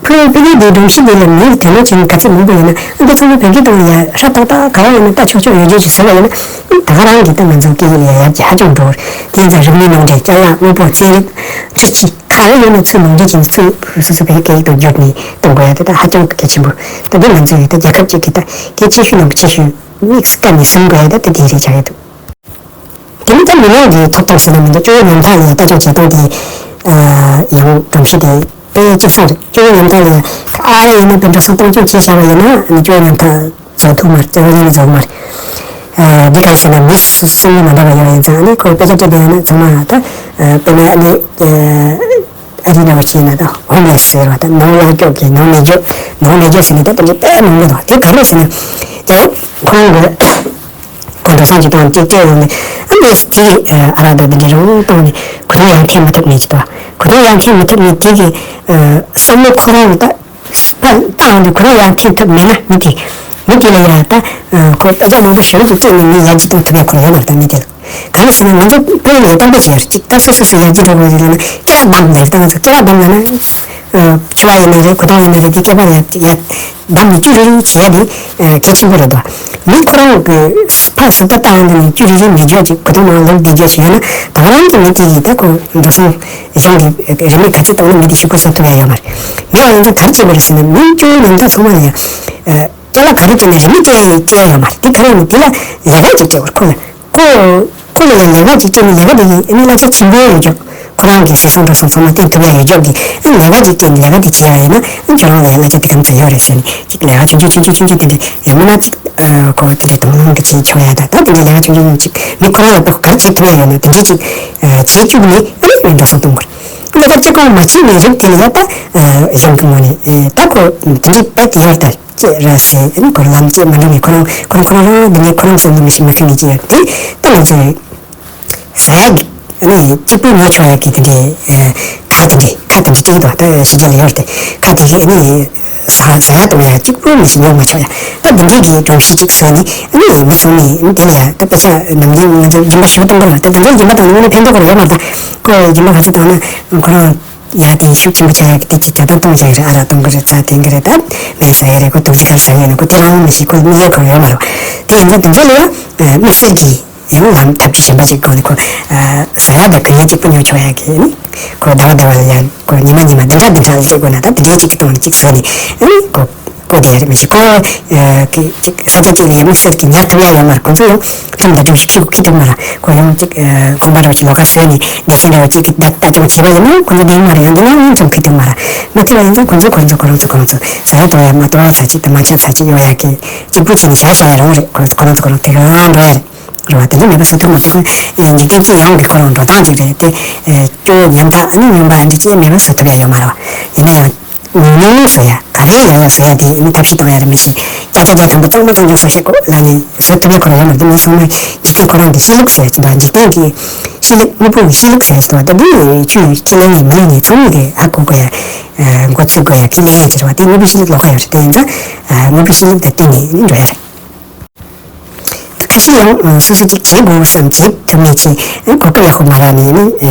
ཁོའི་དཔེ་རྒྱན་དེའི་སྒྲོམ་གཞི་དེ་ལ་མིའི་དོན་སློབ་བྱེད་མཁན་ག་ཚོད་མང་པོ་ཡོད་ན། ཨ་འདི་ཚང་མ་བོད་སྐད་གཏོང་ལ་ཡ་ཧྲ་ཏག་ཏག་ག་བ་ཡོད་ན་ལྟ་ཆོག་ཆོག་ཡོད་རྒྱུ་ཅིག་བཟོས་པ་ཡིན་ན། ཨ་ད་ག་རང་གི་ད་ང་ཚོ་སྐད་ཡིག་ལ་ཡ་ཡར་རྒྱས་ཧ་ཅང་འགྲོ་བར། དེ་ཡིན་ཙང་རིག་གནས་ནང་འདྲེན་ཅ་ལག་དངོས་པོ་རྩིས་རིག་རིགས་ཀྱི་ག་རེ་ཡོད་ན་ཚུར་ནང་འདྲེན་བྱས་ནས་ཚུར་སོ་སོ་བོད་སྐད་ཡིག་ཏུ་བསྒྱུར་ནས་གཏོང་དགོས་ཡ་དེ་ད་ཧ་ཅང་གལ་ཆེན་པོ། ད་འདི་ང་ཚོ་ཡི་ད་རྒྱལ་ཁབ་ཅིག་གི་ད་གལ་ཆེ་ཤོས་ནང་གི་ཆེ་ཤོས་དམིགས་བཀར་ནས་བཟུང་དགོས་ཡ་ད་དེ་དེ་རེད་ཆགས་ཡོད་འདུག་དེ་ནི་ད་མི་མང་གི་ཐོབ་ཐང་ཟེར་ན་མི་འདུག་སྤྱི་བོ་ཉམ་ཐག་ལ་ལྟ་སྐྱོང་བྱེད་སྟངས་དེ་ཡང་སྒྲོམ་གཞི་དེ་དཔེ་གཅིག་མཚུངས་རེད། སྤྱི་བོ་ཉམ་ཐག་ལ་ཡང་ཨ་རེ་ཡིན་ན་དཔེ་འགྲོ་སོང་གཏོང་སྤྱོད་བྱས་བཞག་པ་ཡིན་ན་ནི་སྤྱི་བོ་ཉམ་ཐག་རྫོགས་ཐུབ་མ་རེད། སྤྱི་བོ་ཉམ་ཐག་རྫོགས་མ་རེད། འདི་གང་ཟེར་ན་མི་སུ་སུ་ཡིན་ན་མ་འདྲ་བ་ཡོད་ཡིན་ཙང་ནི་ཁོ་དཔེ་ཆ་སྤྲད་པ་ཡིན་ན་ཚང་མ་ད་དཔེར་ན་ནི། ཨ་རི་འདྲ་བོ་ཞིག་ན་ད་ཧོམ་ལེས་ཟེར་བ་ད་ནང་ལ་སྐྱོག་གི་ནང་ནས་འཇོག་ནང་ནས་འཇོག་ཟེར་ནས་ད་དེ་འདྲའི་དཔེ་མང་པོ་འདུག་དེ་ག་རེ་ཟེར་ན་ཡང་ཁོང་གི་ཁོང་འགྲོ་སོང་ཅིག་བཏང་ཅིག་སྤྲད་ཡོང་ནས་ཨ་ནི་དེ་ཨ་རག་ད་དེ་འདྲའི་རང་བཏང་ནས་གོ་དོན་ཡང་འཁྱེར་མི་ཐུབ་ནས་ཅིག་ད་གོ་དོན་ཡང་འཁྱེར་མི་ཐུབ་ནས་དེ་གི་བསམ་བློ་ཁོ་རང་ད་ཕར་བཏང་ནས་གོ་དོན་ཡང་འཁྱེར་ཐུབ་མེད་ན་མི་དེ་མི་དེ་ལ་ཡང་ད་ཁོ་དཔེ་ཆ་མང་པོ་ཞེ་པོ་ཅིག་བཙལ་ནས་མི་ཡར་རྒྱས་གཏོང་ཐུབ་ཡ་ཁོ་ཡོད་མ་རེད། ད་མི་དེ་ལ། གང་ཡིན་ཟེར་ན་ང་ཚོ་བོད་ལ་ཡང་གཏམ་དཔེ་ཞིག་ཡོད་རེད། གཅིག་ད་སོ་སོ་སོ་ཡར་རྒྱས་འགྲོ་དགོས་རེད་ལབ་ན་སྐེད་པ་བསྡམས་ལབ་རེད། ད་ང་ཚོ་སྐེད་པ་བསྡམས་ལབ་ན་ཚོར་བ་ཡིན་ན་རེད། གོ་ཐོས་ཡིན་ན་རེད། དེ་སྐེད་པ་ལ་ཡར་ཡར་བསྡམས་ནས་ཅུ་རེ་རེ་བྱེད་ཡ་དེ་གལ་ཆེན་པོ་རེད་དོ། མི་ཁོ་རང་གི་ཕར་གཟིགས་པ་བཏང་འདི་ནས་ཅུ་རེ་རེ་མེད་རྒྱུ་ཅིག་གོ་ཐོས་མང་ལོག་བསྡད་རྒྱུ་ཞིག་ཡོད་ན་ད་ག་རང་གི་མི་དེ་ཡིས་ད་ཁོ་འགྲོ་སོང་གཞུང་གི་རིན་མེད་ག་ཚོད་གཏོང་ན་མི་དེ་ཤི་ཁོ་ས་ཐུབ་ཡ་ཡོད་མ་རེད། མི་ཡང་ཡིན་ཙང་ག་རེ་བྱེད་དགོས་རེད་ཟེར་ན་མི་སྐྱོ་བོ་ཉམ་ཐག་ཚང་མ་ལ་ཡང་སྐྱོ་ལ་ག་རེ་བྱས་ན་རིན་མེད་སྐྱེ་ཡ་ཡོད་སྐྱེ་ཡ་ཡོད་མ་རེད། དེ་ག་རེ་ཡིན་དེ་ལ་ལས་ཀ་ཅིག་བྱེད་དགོས་རེད། ཁོ་ལ། ཁོ་ཁོ་ལ་ཡང་ལས་ཀ་ཅིག་སྤྲད་ནས་ལས་ཀ་དེ་ཡིན་ཨ་ནི་གླ་ཆ་ཆེན་པོ་ཡོད་ཀྱང་ཁོ་རང་གི་ཤི་སོང་འགྲོ་སོང་ཚང་མ་བསྟན་ཐུབ་ཡ་ཡོད་ཀྱང་གི་ཨ་ནི་ལས་ཀ་ཅིག་སྤྲད་ནས་ལས་ཀ་དེ་བྱེད་ཡ་ཡིན་ན་ཨ་ནི་ཁྱོད་རང་ལ་ཡང་གླ་ཆ་དེ་གམ་ཚ་ཡོད་རེད་ཟེར་ནས་ཅིག་ལས་ཀ་ཆུང་ཆུང་ཆུང་ཆུང་ཆུང་དེ་འདྲ་ཡང་མིན་ན་ཅིག་ཁོ་དེ་འདྲ་དང་བླངས་ཀྱི་བྱེད་ཆོག་ཡ་ད་ད་དེ་འདྲའི་ལས་ཀ་ཆུང་ཆུང་ཆུང་ཅིག་མི་ཁོ་རང་ལ་ད་ག་རེ་བྱེད་ཐུབ་ཡ་ཡོད་ན་དེ་འདྲའི་ཅིག་བྱེད་བཅུག་ནས་ཨ་ནི་འགྲོ་སོང་གཏོང་དགོས་རེད། ལས་ཀ་ཅི་གང་མ་བྱེད་ནས་རིགས་དེ་ལ་ཡ་ད་གཞན་དུ་མ་ནས་ད་ཁོ་དེ་འདྲའི་དཔེ་དེ་ཡོད་ད། ཅེས་ར་ཟེར་ཨ་ནི་ཁོ་རང་ལམ་ཅེས་མ་འགྲོ་ནས་ཁོ་རང་ཁོ་རང་ཁོ་རང་རང་འདི་ནས་ཁོ་རང་བསམ་གྱི་མི་ཤེས་མི་ཤེས་ནས་ཅི་ཡོད་དེ་ད་ང་ཚོས་ཟ་ཡ་གི་ཨ་ནི་གཅིག་པུ་ཉོ་ཆོག་ཡ་གི་དེ་འདྲའི་ཁ་དེ་འདྲའི་ཁ་དེ་འདྲའི་སྤྲད་འདུག་ད་ཕྱི་རྒྱལ་ལ་ཡོད་རེད་དེ་ཁ་དེ་གི་ཨ་ནི་ཟ་ཟ་ཡ་གཏོང་ཡ་གཅིག་པུ་མི་ཞིག་ཉོ་མ་ཆོག་ཡ་ད་འདི་འདྲའི་གི་སྒྲོམ་གཞི་གཅིག་བཟོས་ནས་ཨ་ནི་མི་ཚང་མས་དེ་ལ་ཡ་ད་དཔེ་ཆ་ནམ་རྒྱུན་ང་ཚོ་སྦྱིན་པ་ཞུ་གཏོང་གི་རེད་བ། ད་དེ་འདྲའི་སྦྱིན་པ་བཏང་ན་དངོས་གནས་ཕན་ཐོགས་ཀྱི་རེད་ཡོད་མ་རེད། ད་ཁོ་སྦྱིན་པ་ག་ཚོད་བཏང་ན་ཁོ་རང་ཡ་དེ་ཤུགས་ཆེན་པོ་ཆགས་ཡ་གི་དེ་ཅིག་ཇ་དང་གཏོང་བྱས་རེད། ཨ་རག་གཏོང་གི་རེད། ཚྭ་འཐེན་གི་རེད། ད་སྨན་ཟ་ཡ་རེད། ཁོ་དུག་སེལ་ཁ་ཟ་ཡ་ཡོད་ན་ཁོ་དེ་རང་མི་ཤེས། ཁོ་དམིགས་ཡུལ་ཁོ་ཡོད་མ་རེད། དེ་ཡིན་ཙང་དེ་འདྲ་ལ་ཡང་དམིགས་བསལ་གྱི་ཡང་ལམ་ཐབས་ཤེས་གཞན་པ་ཅིག་སྒང་ནས་ཁོ་ཟ་ཡ་དང་གོན་ཡ་གཅིག་པུ་ཉོ་ཆོག་ཡ་གི་ནི་ཁོ་ཟླ་བ་ཟླ་བ་ལ་ཡང་ཁོ་ཉི་མ་ཉི་མ་བདུན་ཕྲག་བདུན་ཕྲག་ལ་བྱེད་དགོས་ན་ད་དེ་འདྲའི་གཅིག་གི་སྟེང་ནས་གཅིག་བཟོས་ནས་ཨ་ནི་ཁོ་བཀོད་བསྡད་ཡ་རེད། མི་ཤེས་ཁོ་གི་གཅིག་ས་ཆ་གཅིག་ལ་ཡང་དམིགས་བསལ་གྱི་ཉར་ཐུབ་ཡ་ཡོད་མ་རེད། ཁོ་ཚོ་ཡང་ཁྲིམས་དང་སྒྲིག་གཞི་གཅིག་གི་ཐུབ་མ་རེད། ཁོ་ཡང་གཅིག་དགོན་པ་འདྲ་བོ་ཅིག་ལོགས་ཀ་བཟོས་ནས་སྡེ་ཚན་འདྲ་བོ་གཅིག་གི་ལྟ་ལྟ་སྐྱོང་བྱས་པ་ཡིན་ན་ཁོ་ཚོ་འདི་ཡིན་མ་རེད། ཡང་འདི་ནས་མངོན་ཚང་གི་ཐུབ་མ་རེད། མ་ཐུབ་པ་ཡིན་ཙང་ཁོ་ཚོ་ཁོ་ཚོ་ཁོ་རང་ཚོ་ཁོ་རང་ཚོ་ཟ་ཡ་གཏོང་ཡ་མ་གཏོང་ཡ་ཚ་གཅིག་དང་མ་ཆ་ཚ་གཅིག་ཡོང་ཡ་གི་གཅིག་པུ་བྱས་ནས་བཞག་བཞག་ཡ་རང་རེད། ཁོ་རང་ཚོ་ཁོ་རང་ཚོ་དེ་ག་རང་འགྲོ་ཡ་རེད། རེད་བ། དེ་འདྲ་མེད་པ་བཟོ་ཐུབ་མ་ཐུབ་ན་འཇིག་རྟེན་སྤྱི་ཡོངས་ཀྱི་ཁོ་རང་འགྲོ་སྟངས་ཅིག་རེད་དེ། སྐྱོ་བོ་ཉམ་ཐག་ཨ་ནི་ཉམས་པ་ཨ་འདྲ་ཅིག་མེད་པ་བཟོ་ཐུབ་ཡ་ཡོད་མ་རེད་བ། ཡིན་ན་ཡང་ཉུང་ཉུང་བཟོ་ཡ་ག་རེ་ཡོད་ཡ་བཟོ་ཡ་དེ་ཨ་ནི་ཐབས་ཤེས་གཏོང་ཡ་རེད། མི་ཤེས་བརྒྱ་ཆ་བརྒྱ་ཐམ་པ་གཙང་མ་གཙང་རྐྱང་བཟོ་ཤེས་དགོས་ལབ་ནས་བཟོ་ཐུབ་ཡ་ཁོ་རང་ཡོད་མ་རེད། དེ་མིན་སོང་ན་འཇིག་རྟེན་ཁོ་རང་གི་གཤིས་ལུགས་ཟེར་ཡ་ཅིག་འདུག་འཇིག་རྟེན་གྱི་གཤིས་ལུགས་ཟེར་ཡ་ཅིག་འདུག་འདི་ནི་ཆུ་ཆུ་ལེན་ནས་མི་ལེན་ནས་ཚང་མ་གི་ཧ་གོ་དགོས་ཡ། འགོ་ཚུགས་དགོས་ཡ་གི་ལེན་ཡ་ཅིག་རེད་བ། དེ་དངོས་པོའི་གཤིས་ལུགས་ལོགས་ཀ་ཡོད་རེད། དེ་ཡིན་ཙང་དངོས་པོའི་གཤིས་ལུགས་དང་བསྟུན་ནས་འགྲོ་ཡ་རེད། ཁ་ཤས་ཡང་སོ་སོ་གཅིག་བྱེད་དགོས་བསམ་བྱེད་ཐུབ་མེད་ཅིག་གོ་སྐབས་ཡག་པོ་མ་རག་ནས་ནི་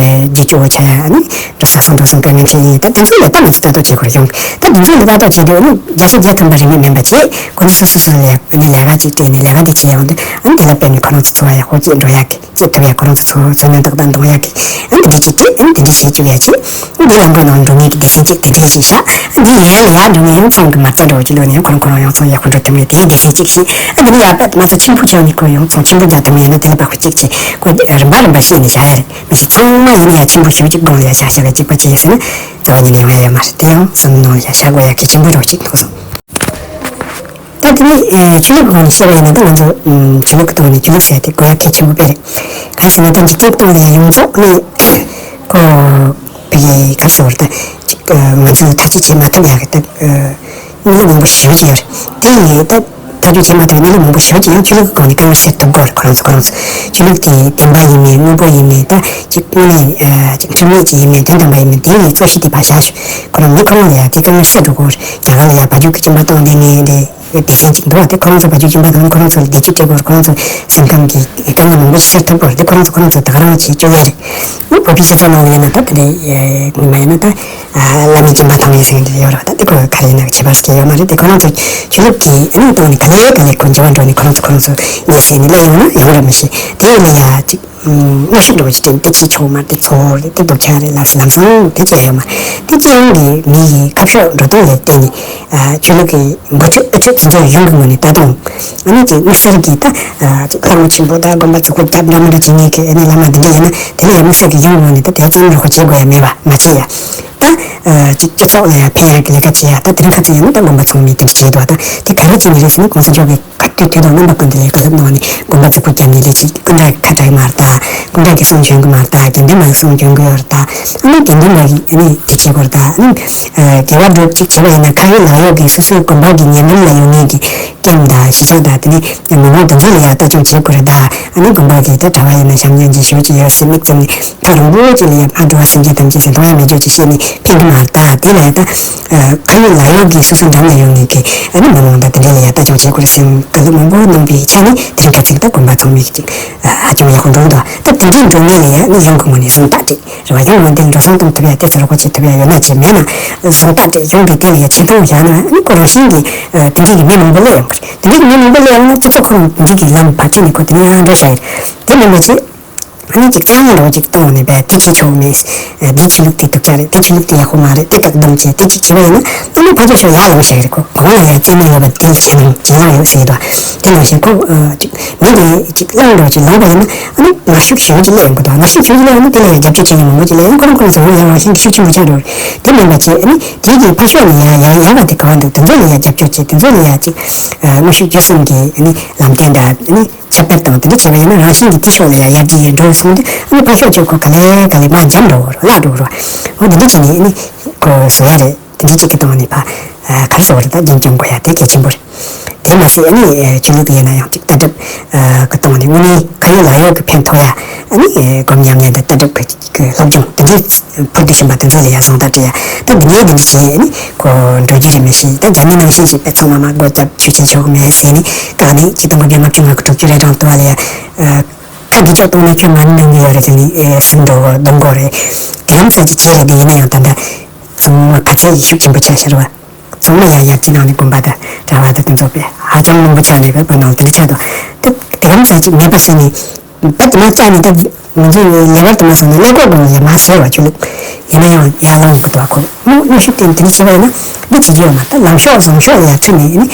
རྒྱུ་སྐྱོ་བོ་ཆགས་ཡ་ནི་འགྲོ་ས་སོང་འགྲོ་སོང་དཀའ་ངལ་འཕྲད་ཡིན། ད་དེ་ཚོ་ལ་ད་ང་ཚོ་ལྟ་རྟོག་བྱེད་དགོས་ཡོང་། ད་དེ་ཚོ་ལ་ལྟ་རྟོག་བྱེད་དུས་ནི་བརྒྱ་ཆ་བརྒྱ་ཐམ་པ་རིན་མེད་མིན་པ་བྱེད། ཁོ་ཚོ་སོ་སོ་ལ་ནི་ལས་ཀ་ཅིག་སྤྲད་ནས་ལས་ཀ་དེ་བྱེད་ཡོང་དུས་ཨ་ནི་དེ་ལ་དཔེ་ནི་ཁོ་རང་ཚོ་འཚོ་བ་ཡག་པོ་སྐྱེལ་འགྲོ་ཡག་གི་སྐྱེལ་ཐུབ་ཡག་ཁོ་རང་ཚོ་འཚོ་འཚོ་སྣོན་ཏག་ཏག་འདོང་ཡག་གི་ཨ་ནི་དེ་འདྲ་ཅིག་སྐྱེལ། ཨ་ནི་དེ་འདྲ་བྱེད་བཅུག་ཡག་ཅིག་འདི་ལམ་བུའི་ནང་འགྲོ་ངེས་ཀྱི་སྡེ་ཚན་གཅིག་དེ་འདྲ་ཞིག་བཞག་འདི་ཡར་ལ་ཡར་འགྲོ་ངེས་ཡང་ཚོང་གི་མ་རྩ་འགྲོ་ཅིག་ལོ་ནས་ཁོ་རང་ཁོ་རང་ཡང་ཚོང་ཡག་པོ་འགྲོ་ཐུབ་ངེས་དེའི་སྡེ་ཚན་གཅིག་ཞིག་ཨ་འདི་ནི་ཡར་པད་མ་རྩ་ཆེན་པོ་ཆགས་ནས་ཁོ་ཡང་ཚོང་ཆེན་པོ་རྒྱག་ཐུབ་ངེས་ཡིན་ན་དེ་ལ་བག་པ་གཅིག་བྱས་ཁོ་རིམ་པ་རིམ་པ་བཤད་ནས་བཞག་ཡ་རེད། མི་ཞིག་ཚང་མ་ཡིན་ན་ཡང་ཆེན་པོ་ཞེ་པོ་གཅིག་དགོངས་ལ་ཡ་བཞག་བཞག་གི་གཅིག་པ་བྱས་ཡོད་ཟེར་ན་དེ་བ་ཉིད་ནས་ཡོང་ཡ་ཡོད་མ་རེད། དེ་ཡང་བསམ་བློ་ནང་ལ་ཡ་བཞག་དགོས་ཡ་གལ་ཆེན་པོ་རོགས་གཅིག་མཐོང་སོང་། ད་དེ་ནི་ཆོས་ལུགས་ཀྱི་སྒང་ནས་བཤད་པ་ཡིན་ན་ད་ང་ཚོ་ཆོས་ལུགས་ཀྱི་ཐོག་ནས་ཆོས་ལུགས་ཟེར་དེ་དགོས་ཡ་གལ་ཆེན་པོ་དཔེ་རེད། གང་ཡིན་ཟེར་ན་ད་འཇིག་རྟེན་སྟེང་ལ་ཡ་ཡོངས་རྫོགས་ནི་ཁོ་བོད་ཀྱི་ག་རེ་ཟེར་བ་རེད། ད་ཅིག་ང་ཚོས་ཐག་གཅོད་བྱེད་མ་ཐུབ་ཡ་གི་ད་གནས་ལུགས་མང་པོ་ཞེ་པོ་ཅིག་ཡོད་རེད། དེ་ཡིན་ད་ཐག་གཅོད་བྱེད་མ་ཐུབ་པའི་གནས་ལུགས་མང་པོ་ཞེ་པོ་ཅིག་ཡང་ཆོས་ལུགས་ཀྱི་སྒང་ནས་བཀའ་མོལ་བྱེད་ཐུབ་དགོས་རེད། ཁོ་རང་ཚོ་ཁོ་རང་ཚོ་ཆོས་ལུགས་ཀྱི་བསྟན་པ་ཡིན་མིན་དངོས་པོ་ཡིན་མིན་ད་ཅིག་དངོས་གནས་ཅིག་འཁྲུལ་མེད་ཅིག་ཡིན་མིན་དོན་དམ་པ་ཡིན་མིན་དེ་ཡི་རྩོད་གཞི་དེ་ཕར་བཞག་ཤོག་ཁོ་རང་མི་ཁོ་རང་ལ་ཡང་དེ་བཀའ་མོལ་བྱེད་དགོས་རེད། རྒྱ་གར་ལ་ཡང་བ་ཕྱུགས་ཀྱི་སྦྱིན་པ་གཏོང་བསྡད་མཁན་དེ། སྡེ་ཚན་གཅིག་འདུག་བ། དེ་ཁོ་རང་ཚོ་བ་ཕྱུགས་སྦྱིན་པ་དང་ཁོ་རང་ཚོ་ལ་བདེ་སྐྱིད་སྤྲད་དགོས། ཁོ་རང་ཚོ་སེམས་ཁམས་ཀྱི་དཀའ་ངལ་མང་པོ་ཞིག་སེལ་ཐུབ་དགོས། དེ་ཁོ་རང་ཚོ་ཁོ་རང་ཚོ་ད་ག་རང་བྱེད་སྤྱོད་ཡ་རེད། ཨ་བོད་པའི་སྤྱི་ཚོགས་ནང་ལ་ཡིན་ན་ད་དེ་འདྲའི་མི་མ་ཡིན་ན་ད་བླ་མའི་སྦྱིན་པ་ཐོབ་ཡས་ཟེར་མཁན་དེ་ཡོད་རེད་བ། ད་དེ་ཁོ་ག་རེ་ཡིན་ན་ཁྱད་པར་ཞིག་ཡོད་མ་རེད། དེ་ཁོ་རང་ཚོ་ཆོས་ལུགས་ཀྱི་ཨ་ནི་སྟེང་ནས་ག་ལེ་ག་ལེ་ཁོ་འགྱུར་བ་འགྲོ་ནས་ཁོ་རང་ཚོ་ཁོ་རང་ཚོ་མི་ཟེར་ནས་སླེབས་ཡོང་ན་ཡོང་ར་མི་ཤེས། དེ་ལ་ཡ་ཅིག་དངོས་ཤུགས་འགྲོ་བ་ཅིག་དེ་དེ་བྱེད་ཆོག་མ་རེད། དེ་ཚོར་རེད། དེ་སྡུག་ཅག་རེད་ལབ་སེ་ལམ་སང་དེ་བྱས་ཡོད་མ་རེད། དེ་བྱས་ཡོང་གི་མི་ཡི་ཁ་ཕྱོགས་འགྲོ་སྟངས་ལ་བརྟེན་ནས་ཆོས་ལུགས་ཀྱི་འགོ་ཁྲིད་ཨ་ཁྲིད་དེ་ཚོ་ཡོང་གི་ངོས་ནས་ད་དུང་ཨ་ནི་ཅིག་དམིགས་བསལ་གྱི་ད་ལྷ་ཁང་ཆེན་པོ་ད་དགོན་པ་ཚོ་སྐོར་རྒྱབ་འདྲ་མི་འདྲ་བྱེད་མཁན་གྱི་ཨ་ནི་བླ་མ་འདི་འདྲ་ཡིན་ན་དེ་ལ་ཡང་དམིགས་བསལ་གྱི་ཡོང་གི་ངོས་ནས་ད་དེ་ཙམ་རོགས་པ་བྱེད་དགོས་ཡ་མེད་པ་མ་བྱེད་ཡ། ད་ཅིག་སྤྱི་ཚོགས་ལ་ཡང་ཕན་ཡག་གི་ལས་ཀ་བྱེད་ཡ། ད་དེ་རིང་ཁ་སང་ཡིན་ན་ད་དགོན་པ་ཚང་མས་དེ་འདྲ་བྱེད་འདུག་ད་དེ་ག་རེ་བྱེད་ནི་རེད་ཟེར་ན་གོང་ས་མཆོག་གིས་ག་དུས་དུས་དང་རྣམ་པ་ཀུན་ཏུ་ལ་བཀའ་སློབ་གནང་བ་ནི་དགོན་པ་རྫིག་པོ་བརྒྱབ་ནས་ལས་བྱེད་སྐུ་འདྲ་ཁ་གྲག་གི་མ་རེད་ད། སྐུ་འདྲ་གི་གསུང་འབྱོན་གི་མ་རེད་ད། དགེ་འདུན་པ་གི་གསུང་འབྱོན་གི་ཡོད་རེད་ད། ཨ་ནི་དགེ་འདུན་པ་གི་ཨ་ནི་དེ་བྱེད་དགོས་རེད་ད། ཨ་ནི་དགེ་བ་སྒྲུབ་ཅིག་བྱེད་པ་ཡིན་ན་ཁ་ཡོད་ལག་ཡོད་ཀྱི་སོ་སོའི་དགོན་པ་གི་ཉེ་འབྲེལ་ལ་ཡོད་ངེས་ཀྱི་ཀེམ་དང་གཞིས་ཆགས་དང་དེ་ནས་མི་མང་དེ་ཚོ་ལ་ཡང་ལྟ་སྐྱོང་བྱེད་དགོས་རེད་ད། ཨ་ནི་དགོན་པ་གི་ད་གྲྭ་པ་ཡིན་ན་བྱམས་སྙིང་རྗེ་ཞེ་པོ་ཅིག་ཡོད་སེམས་མིག་བཙུམ་ནས་ད་རིང་པོ་ཅིག་ལ་ཡང་ཕར་འགྲོ་བ་སེམས་ཅན་ཐམས་ཅད་ཟིན་ཐོ་ཡང་མེད་ཅོག་ཅིག་བཤད་ནས་ཕན་གི་མ་རེད་ད། དེ་ལ་ཡང་ད་ཁ་ཡོད་ལག་ཡོད་ཀྱི་སོ་སོའི་འགྲམ་ལ་ཡོད་ངེས་ཀྱི་ཨ་ནི་མི་མང་ད་དེ་འདྲ་ལ་ཡང་ལྟ་སྐྱོང་བྱེད་དགོས་རེད་སེམས་བཀའ་སློབ་མང་པོ་གནང་བའི་ཆ་ནས་དེ་རིང་ཁ་ཅིག་ད་དགོན་པ་ཚང་མས་ཅིག་ཧ་ཅང་ཡག་པོ་འགྲོ་འདུག་ད་དེ་འདྲའི་འགྲོ་ངེས་ལ་ཡང་ཨ་ནི་ཡོང་གི་ངོས་ནས་བཟང་ཐག་བྲིས། རེ་བ་ཡང་འོན་ཏེ་འགྲོ་སོང་གཏོང་ཐུབ་ཡ་དེ་ཚོ་རོགས་པ་བྱེད་ཐུབ་ཡ་ཡོད་ན་བྱེད། མེད་ན་བཟང་ཐག་བྲིས་ཡོང་པའི་དེ་ལ་ཡ་ཆེ་མཐོང་བཞག་ན་ཨ་ནི་ཁོ་རང་བཞིན་གྱིས་ཨ་དེ་འདྲའི་གི་མི་མང་པོ་སླེབས་ཡོང་གི་རེད། དེ་འདྲའི་གི་མི་མང་པོ་སླེབས་ཡོང་ན་ཙག་ཙག་ཁོ་རང་དེ་འདྲའི་གི་ལམ་བར་ཁྱེར་ནས་ཁོ་དེ་ནས་ཡང་འགྲོ་བཞག་ཡོད་རེད། དེ་མིན་པ་ཆེ་ཨ་ནི་ཅིག་ཚང་མ་རོགས་ཅིག་གཏོང་ནས་བས་དེ་བྱེད་ཆོག་མེད། ཨ་འདི་ཆོས་ལུགས་དེ་སྡུག་ཅག་རེད། དེ་ཆོས་ལུགས་དེ་ཡག་པོ་མ་རེད། དེ་བཀག་སྡོམ་བྱས་དེ་ཅིག་བྱས་པ་ཡིན་ན་ཨ་ནི་ཕར་ཕྱོགས་ཕྱོགས་ཡར་ལངས་བཞག་ཡོད་རེད། ཁོ་གང་ལ་ཡང་བཙན་གནོན་ཡོད་པ་དེ་ལ་ཞེད་སྣང་ཇེ་ཡང་ཡོད་ཟེར་གྱི་འདུག་དེ་ནང་བཞིན་ཁོ་ཨ་ཅིག་མི་དེ་ཅིག་བླང་འགྲོ་ཅིག་ལངས་པ་ཡིན་ན་ཨ་ནི་ངར་ཤུགས་ཞེ་པོ་ཅིག་སླེབས་ཡོང་གི་འདུག་ངར་ཤུགས་ཞེ་པོ་ཅིག་སླེབས་ཡོང་ན་དེ་ལ་ཡང་རྒྱབ་སྐྱོར་བྱེད་མཁན་མང་པོ་ཅིག་སླེབས་ཡོང་། ཁོ་རང་ཁོ་རང་ཚོ་ཡང་རང་བཞིན་གྱི་ཤུགས་ཆེན་པོ་ཆགས་འགྲོ་རེད། དེ་མིན་པ་ཅིག་ཨ་ནི་དེའི་གི་ཕར་ཕྱོགས་ནས་ཡང་ཡང་ཡང་བ་དེ་ག་བ་འདུག་དེ་ཚོ་ལ་ཡང་ཅིག་ཨ་དངོས་ཤུགས་བརྒྱུད་གསུམ་གྱི་ཨ་ནི་ལམ་སྟོན་དང་ཨ་ནི་ཁྱབ་སྤེལ་དང་དེ་འདྲ་བྱས་པ་ཡིན་ན་རང་བཞིན་གྱིས་དེ་ཕྱོགས་ལ་ཡང་ཡར་རྒྱས་ཡར་འགྲོ་སོང་དུས་ཨ་ནི་ཕར་ཕྱོགས་ཕྱོགས་ཁོ་ག་ལེ་ག་ལེ་མར་འཇམ་འགྲོ་བར་བརླག་འགྲོ་བར་འོ་དེ་འདྲ་བྱས་ནས་ཨ་ནི་ཁོ་བཟོ་ཡ་རེད། དེ་འདྲའི་གཅིག་གི་སྟེང་ནས་ཕ་ག་རེ་ཟེར་བ་རེད། ད་རྒྱུན་སྐྱོང་དགོས་ཡ་དེ་གལ་ཆེན་པོ་རེད། དེ་མ་ཟད་ཨ་ནི་ཆོས་ལུགས་དེ་ཡིན་ན་ཡང་གཅིག་ལྟ་གྲུབ་གི་སྟེང་ནས་དངོས་གནས་ཁ་ཡོད་ལག་ཡོད་ཀྱི་ཕན་ཐོགས་ཡ་ཨ་ནི་སྒོམ་ཉམས་ལེན་དང་ལྟ་གྲུབ་ཀྱི་སློབ་སྦྱོང་དེ་འདྲའི་ཕུལ་དུ་ཕྱིན་པ་དེ་ཚོ་ལ་ཡ་བཟང་ཐག་བྲིས་ཡ་ད་དེ་འདྲའི་དེ་འདྲ་བྱས་ཨ་ནི་ཁོ་འགྲོ་རྒྱུ་རེད་མི་ཤེས། ད་རྒྱ་མི་ནང་བཞིན་ཞིག་དཔེ་ཚང་མ་མ་སྒོ་རྒྱབ་ཆོས་བྱེད་ཆོག་གི་མེད་ཟེར་ནས་བཀག་ནས་ཆིག་སྟོང་དགུ་བརྒྱ་ལྔ་བཅུ་ང་དགུ་དྲུག་ཅུ་རེ་གྲངས་ལྟ་བ་ལ་ཡ་ཁ་འདི་ཕྱོགས་གཏོང་ནས་ཁྱོད་མ་ཎི་གནང་གི་ཡོད་རེད་ཟེར་ནས་ཟིན་འགྲོ་གོ་གཏོང་གོ་རེད། དེ་ཡང་ས་ཅིག་བྱས་རེད། དེ་ཡིན་ན་ཡང་ད་ལྟ་ཚང་མ་ག་ཚད་ཤུགས་ཆེན་པོ་ཆགས་ཤར་བ། ཚང་མ་ཡང་ཡར་རྒྱས་གནང་ནས་དགོན་པ་དང་གྲྭ་པ་དང་དེ་ཚོ་དཔེ་ཧ་ཅང་མང་པོ་ཆགས་ནས་བོད་ནང་དེ་འདྲ་ཆགས་འདུག་དེ་དེ་གམ་ས་ཅིག་མེད་པ་བྱས་ནས་ད་དེ་མ་བཅག་ནས་ད་ང་ཚོས་ལེ་བར་དུ་མ་སོང་ན་ཀླད་ཀོར་དགོས་ནས་ཡར་མར་ཟེར་བ་ཆོས་ལུགས་ཡིན་ན་ཡང་ཡར་ལངས་དགོས་འདུག་ཁོ་མོ་གནོན་ཤུགས་བསྟན་དེ་འདྲ་བྱས་པ་ཡིན་ན་འདི་བྱེད་རྒྱུ་ཡོད་མ་རེད། ད་ལམ་ཤོག་བཟང་ཤོག་ལ་ཡར་ཚུད་ནས་ནི་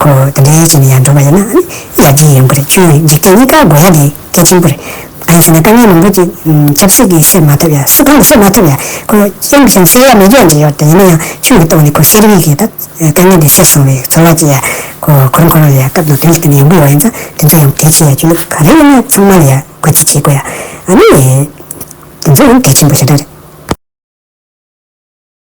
ཁོ་དེ་འདྲ་བྱས་ནས་ཡར་འགྲོ་བ་ཡིན་ན་ནི་ཡར་རྒྱས་ཡོང་གི་རེད། ཆོས་འཇིག་རྟེན་གཉིས་ཀ་དགོས་ཡ་དེ་གལ་ཆེན་པོ་རེད། གང་ཡིན་ཟེར་ན་དཀའ་ངལ་མང་པོ་ཅིག་ཆབ་སྲིད་ཀྱིས་སེལ་མ་ཐུབ་ཡ། སུ་གང་གིས་སེལ་མ་ཐུབ་ཡ། ཁོ་སྐྱོན་གྱི་སེམས་སེལ་ཡ་མེད་རྒྱུ་འདྲ་ཡོད་དེ། ཡིན་ན་ཡང་ཆོས་ཀྱི་ཐོག་ནས་ཁོ་སེལ་བའི་གི་ད་དཀའ་ངལ་འདི་སེལ་སོང་བའི་ཚོར་བ་ཅིག་ཡ་ཁོ་ཁོ་རང་ཁོ་རང་ལ་ཡ་སྐབས་དང་དུས་གཅིག་ཏུ་ཡོང་གི་ཡོད་ཡིན་ཙང་དེ་ཚོ་ཡང་གལ་ཆེ་ཡ། ཆོས་ལུགས་ག་རེ་ཡིན་ན་ཚང་མ་ལ་ཡ་གུས་བརྩི་བྱེད་དགོས་ཡ། ཨ་ནི་དེ་ཚོ་ཡང་གལ་ཆེན་པོ་ཞེ་དྲག་རེད།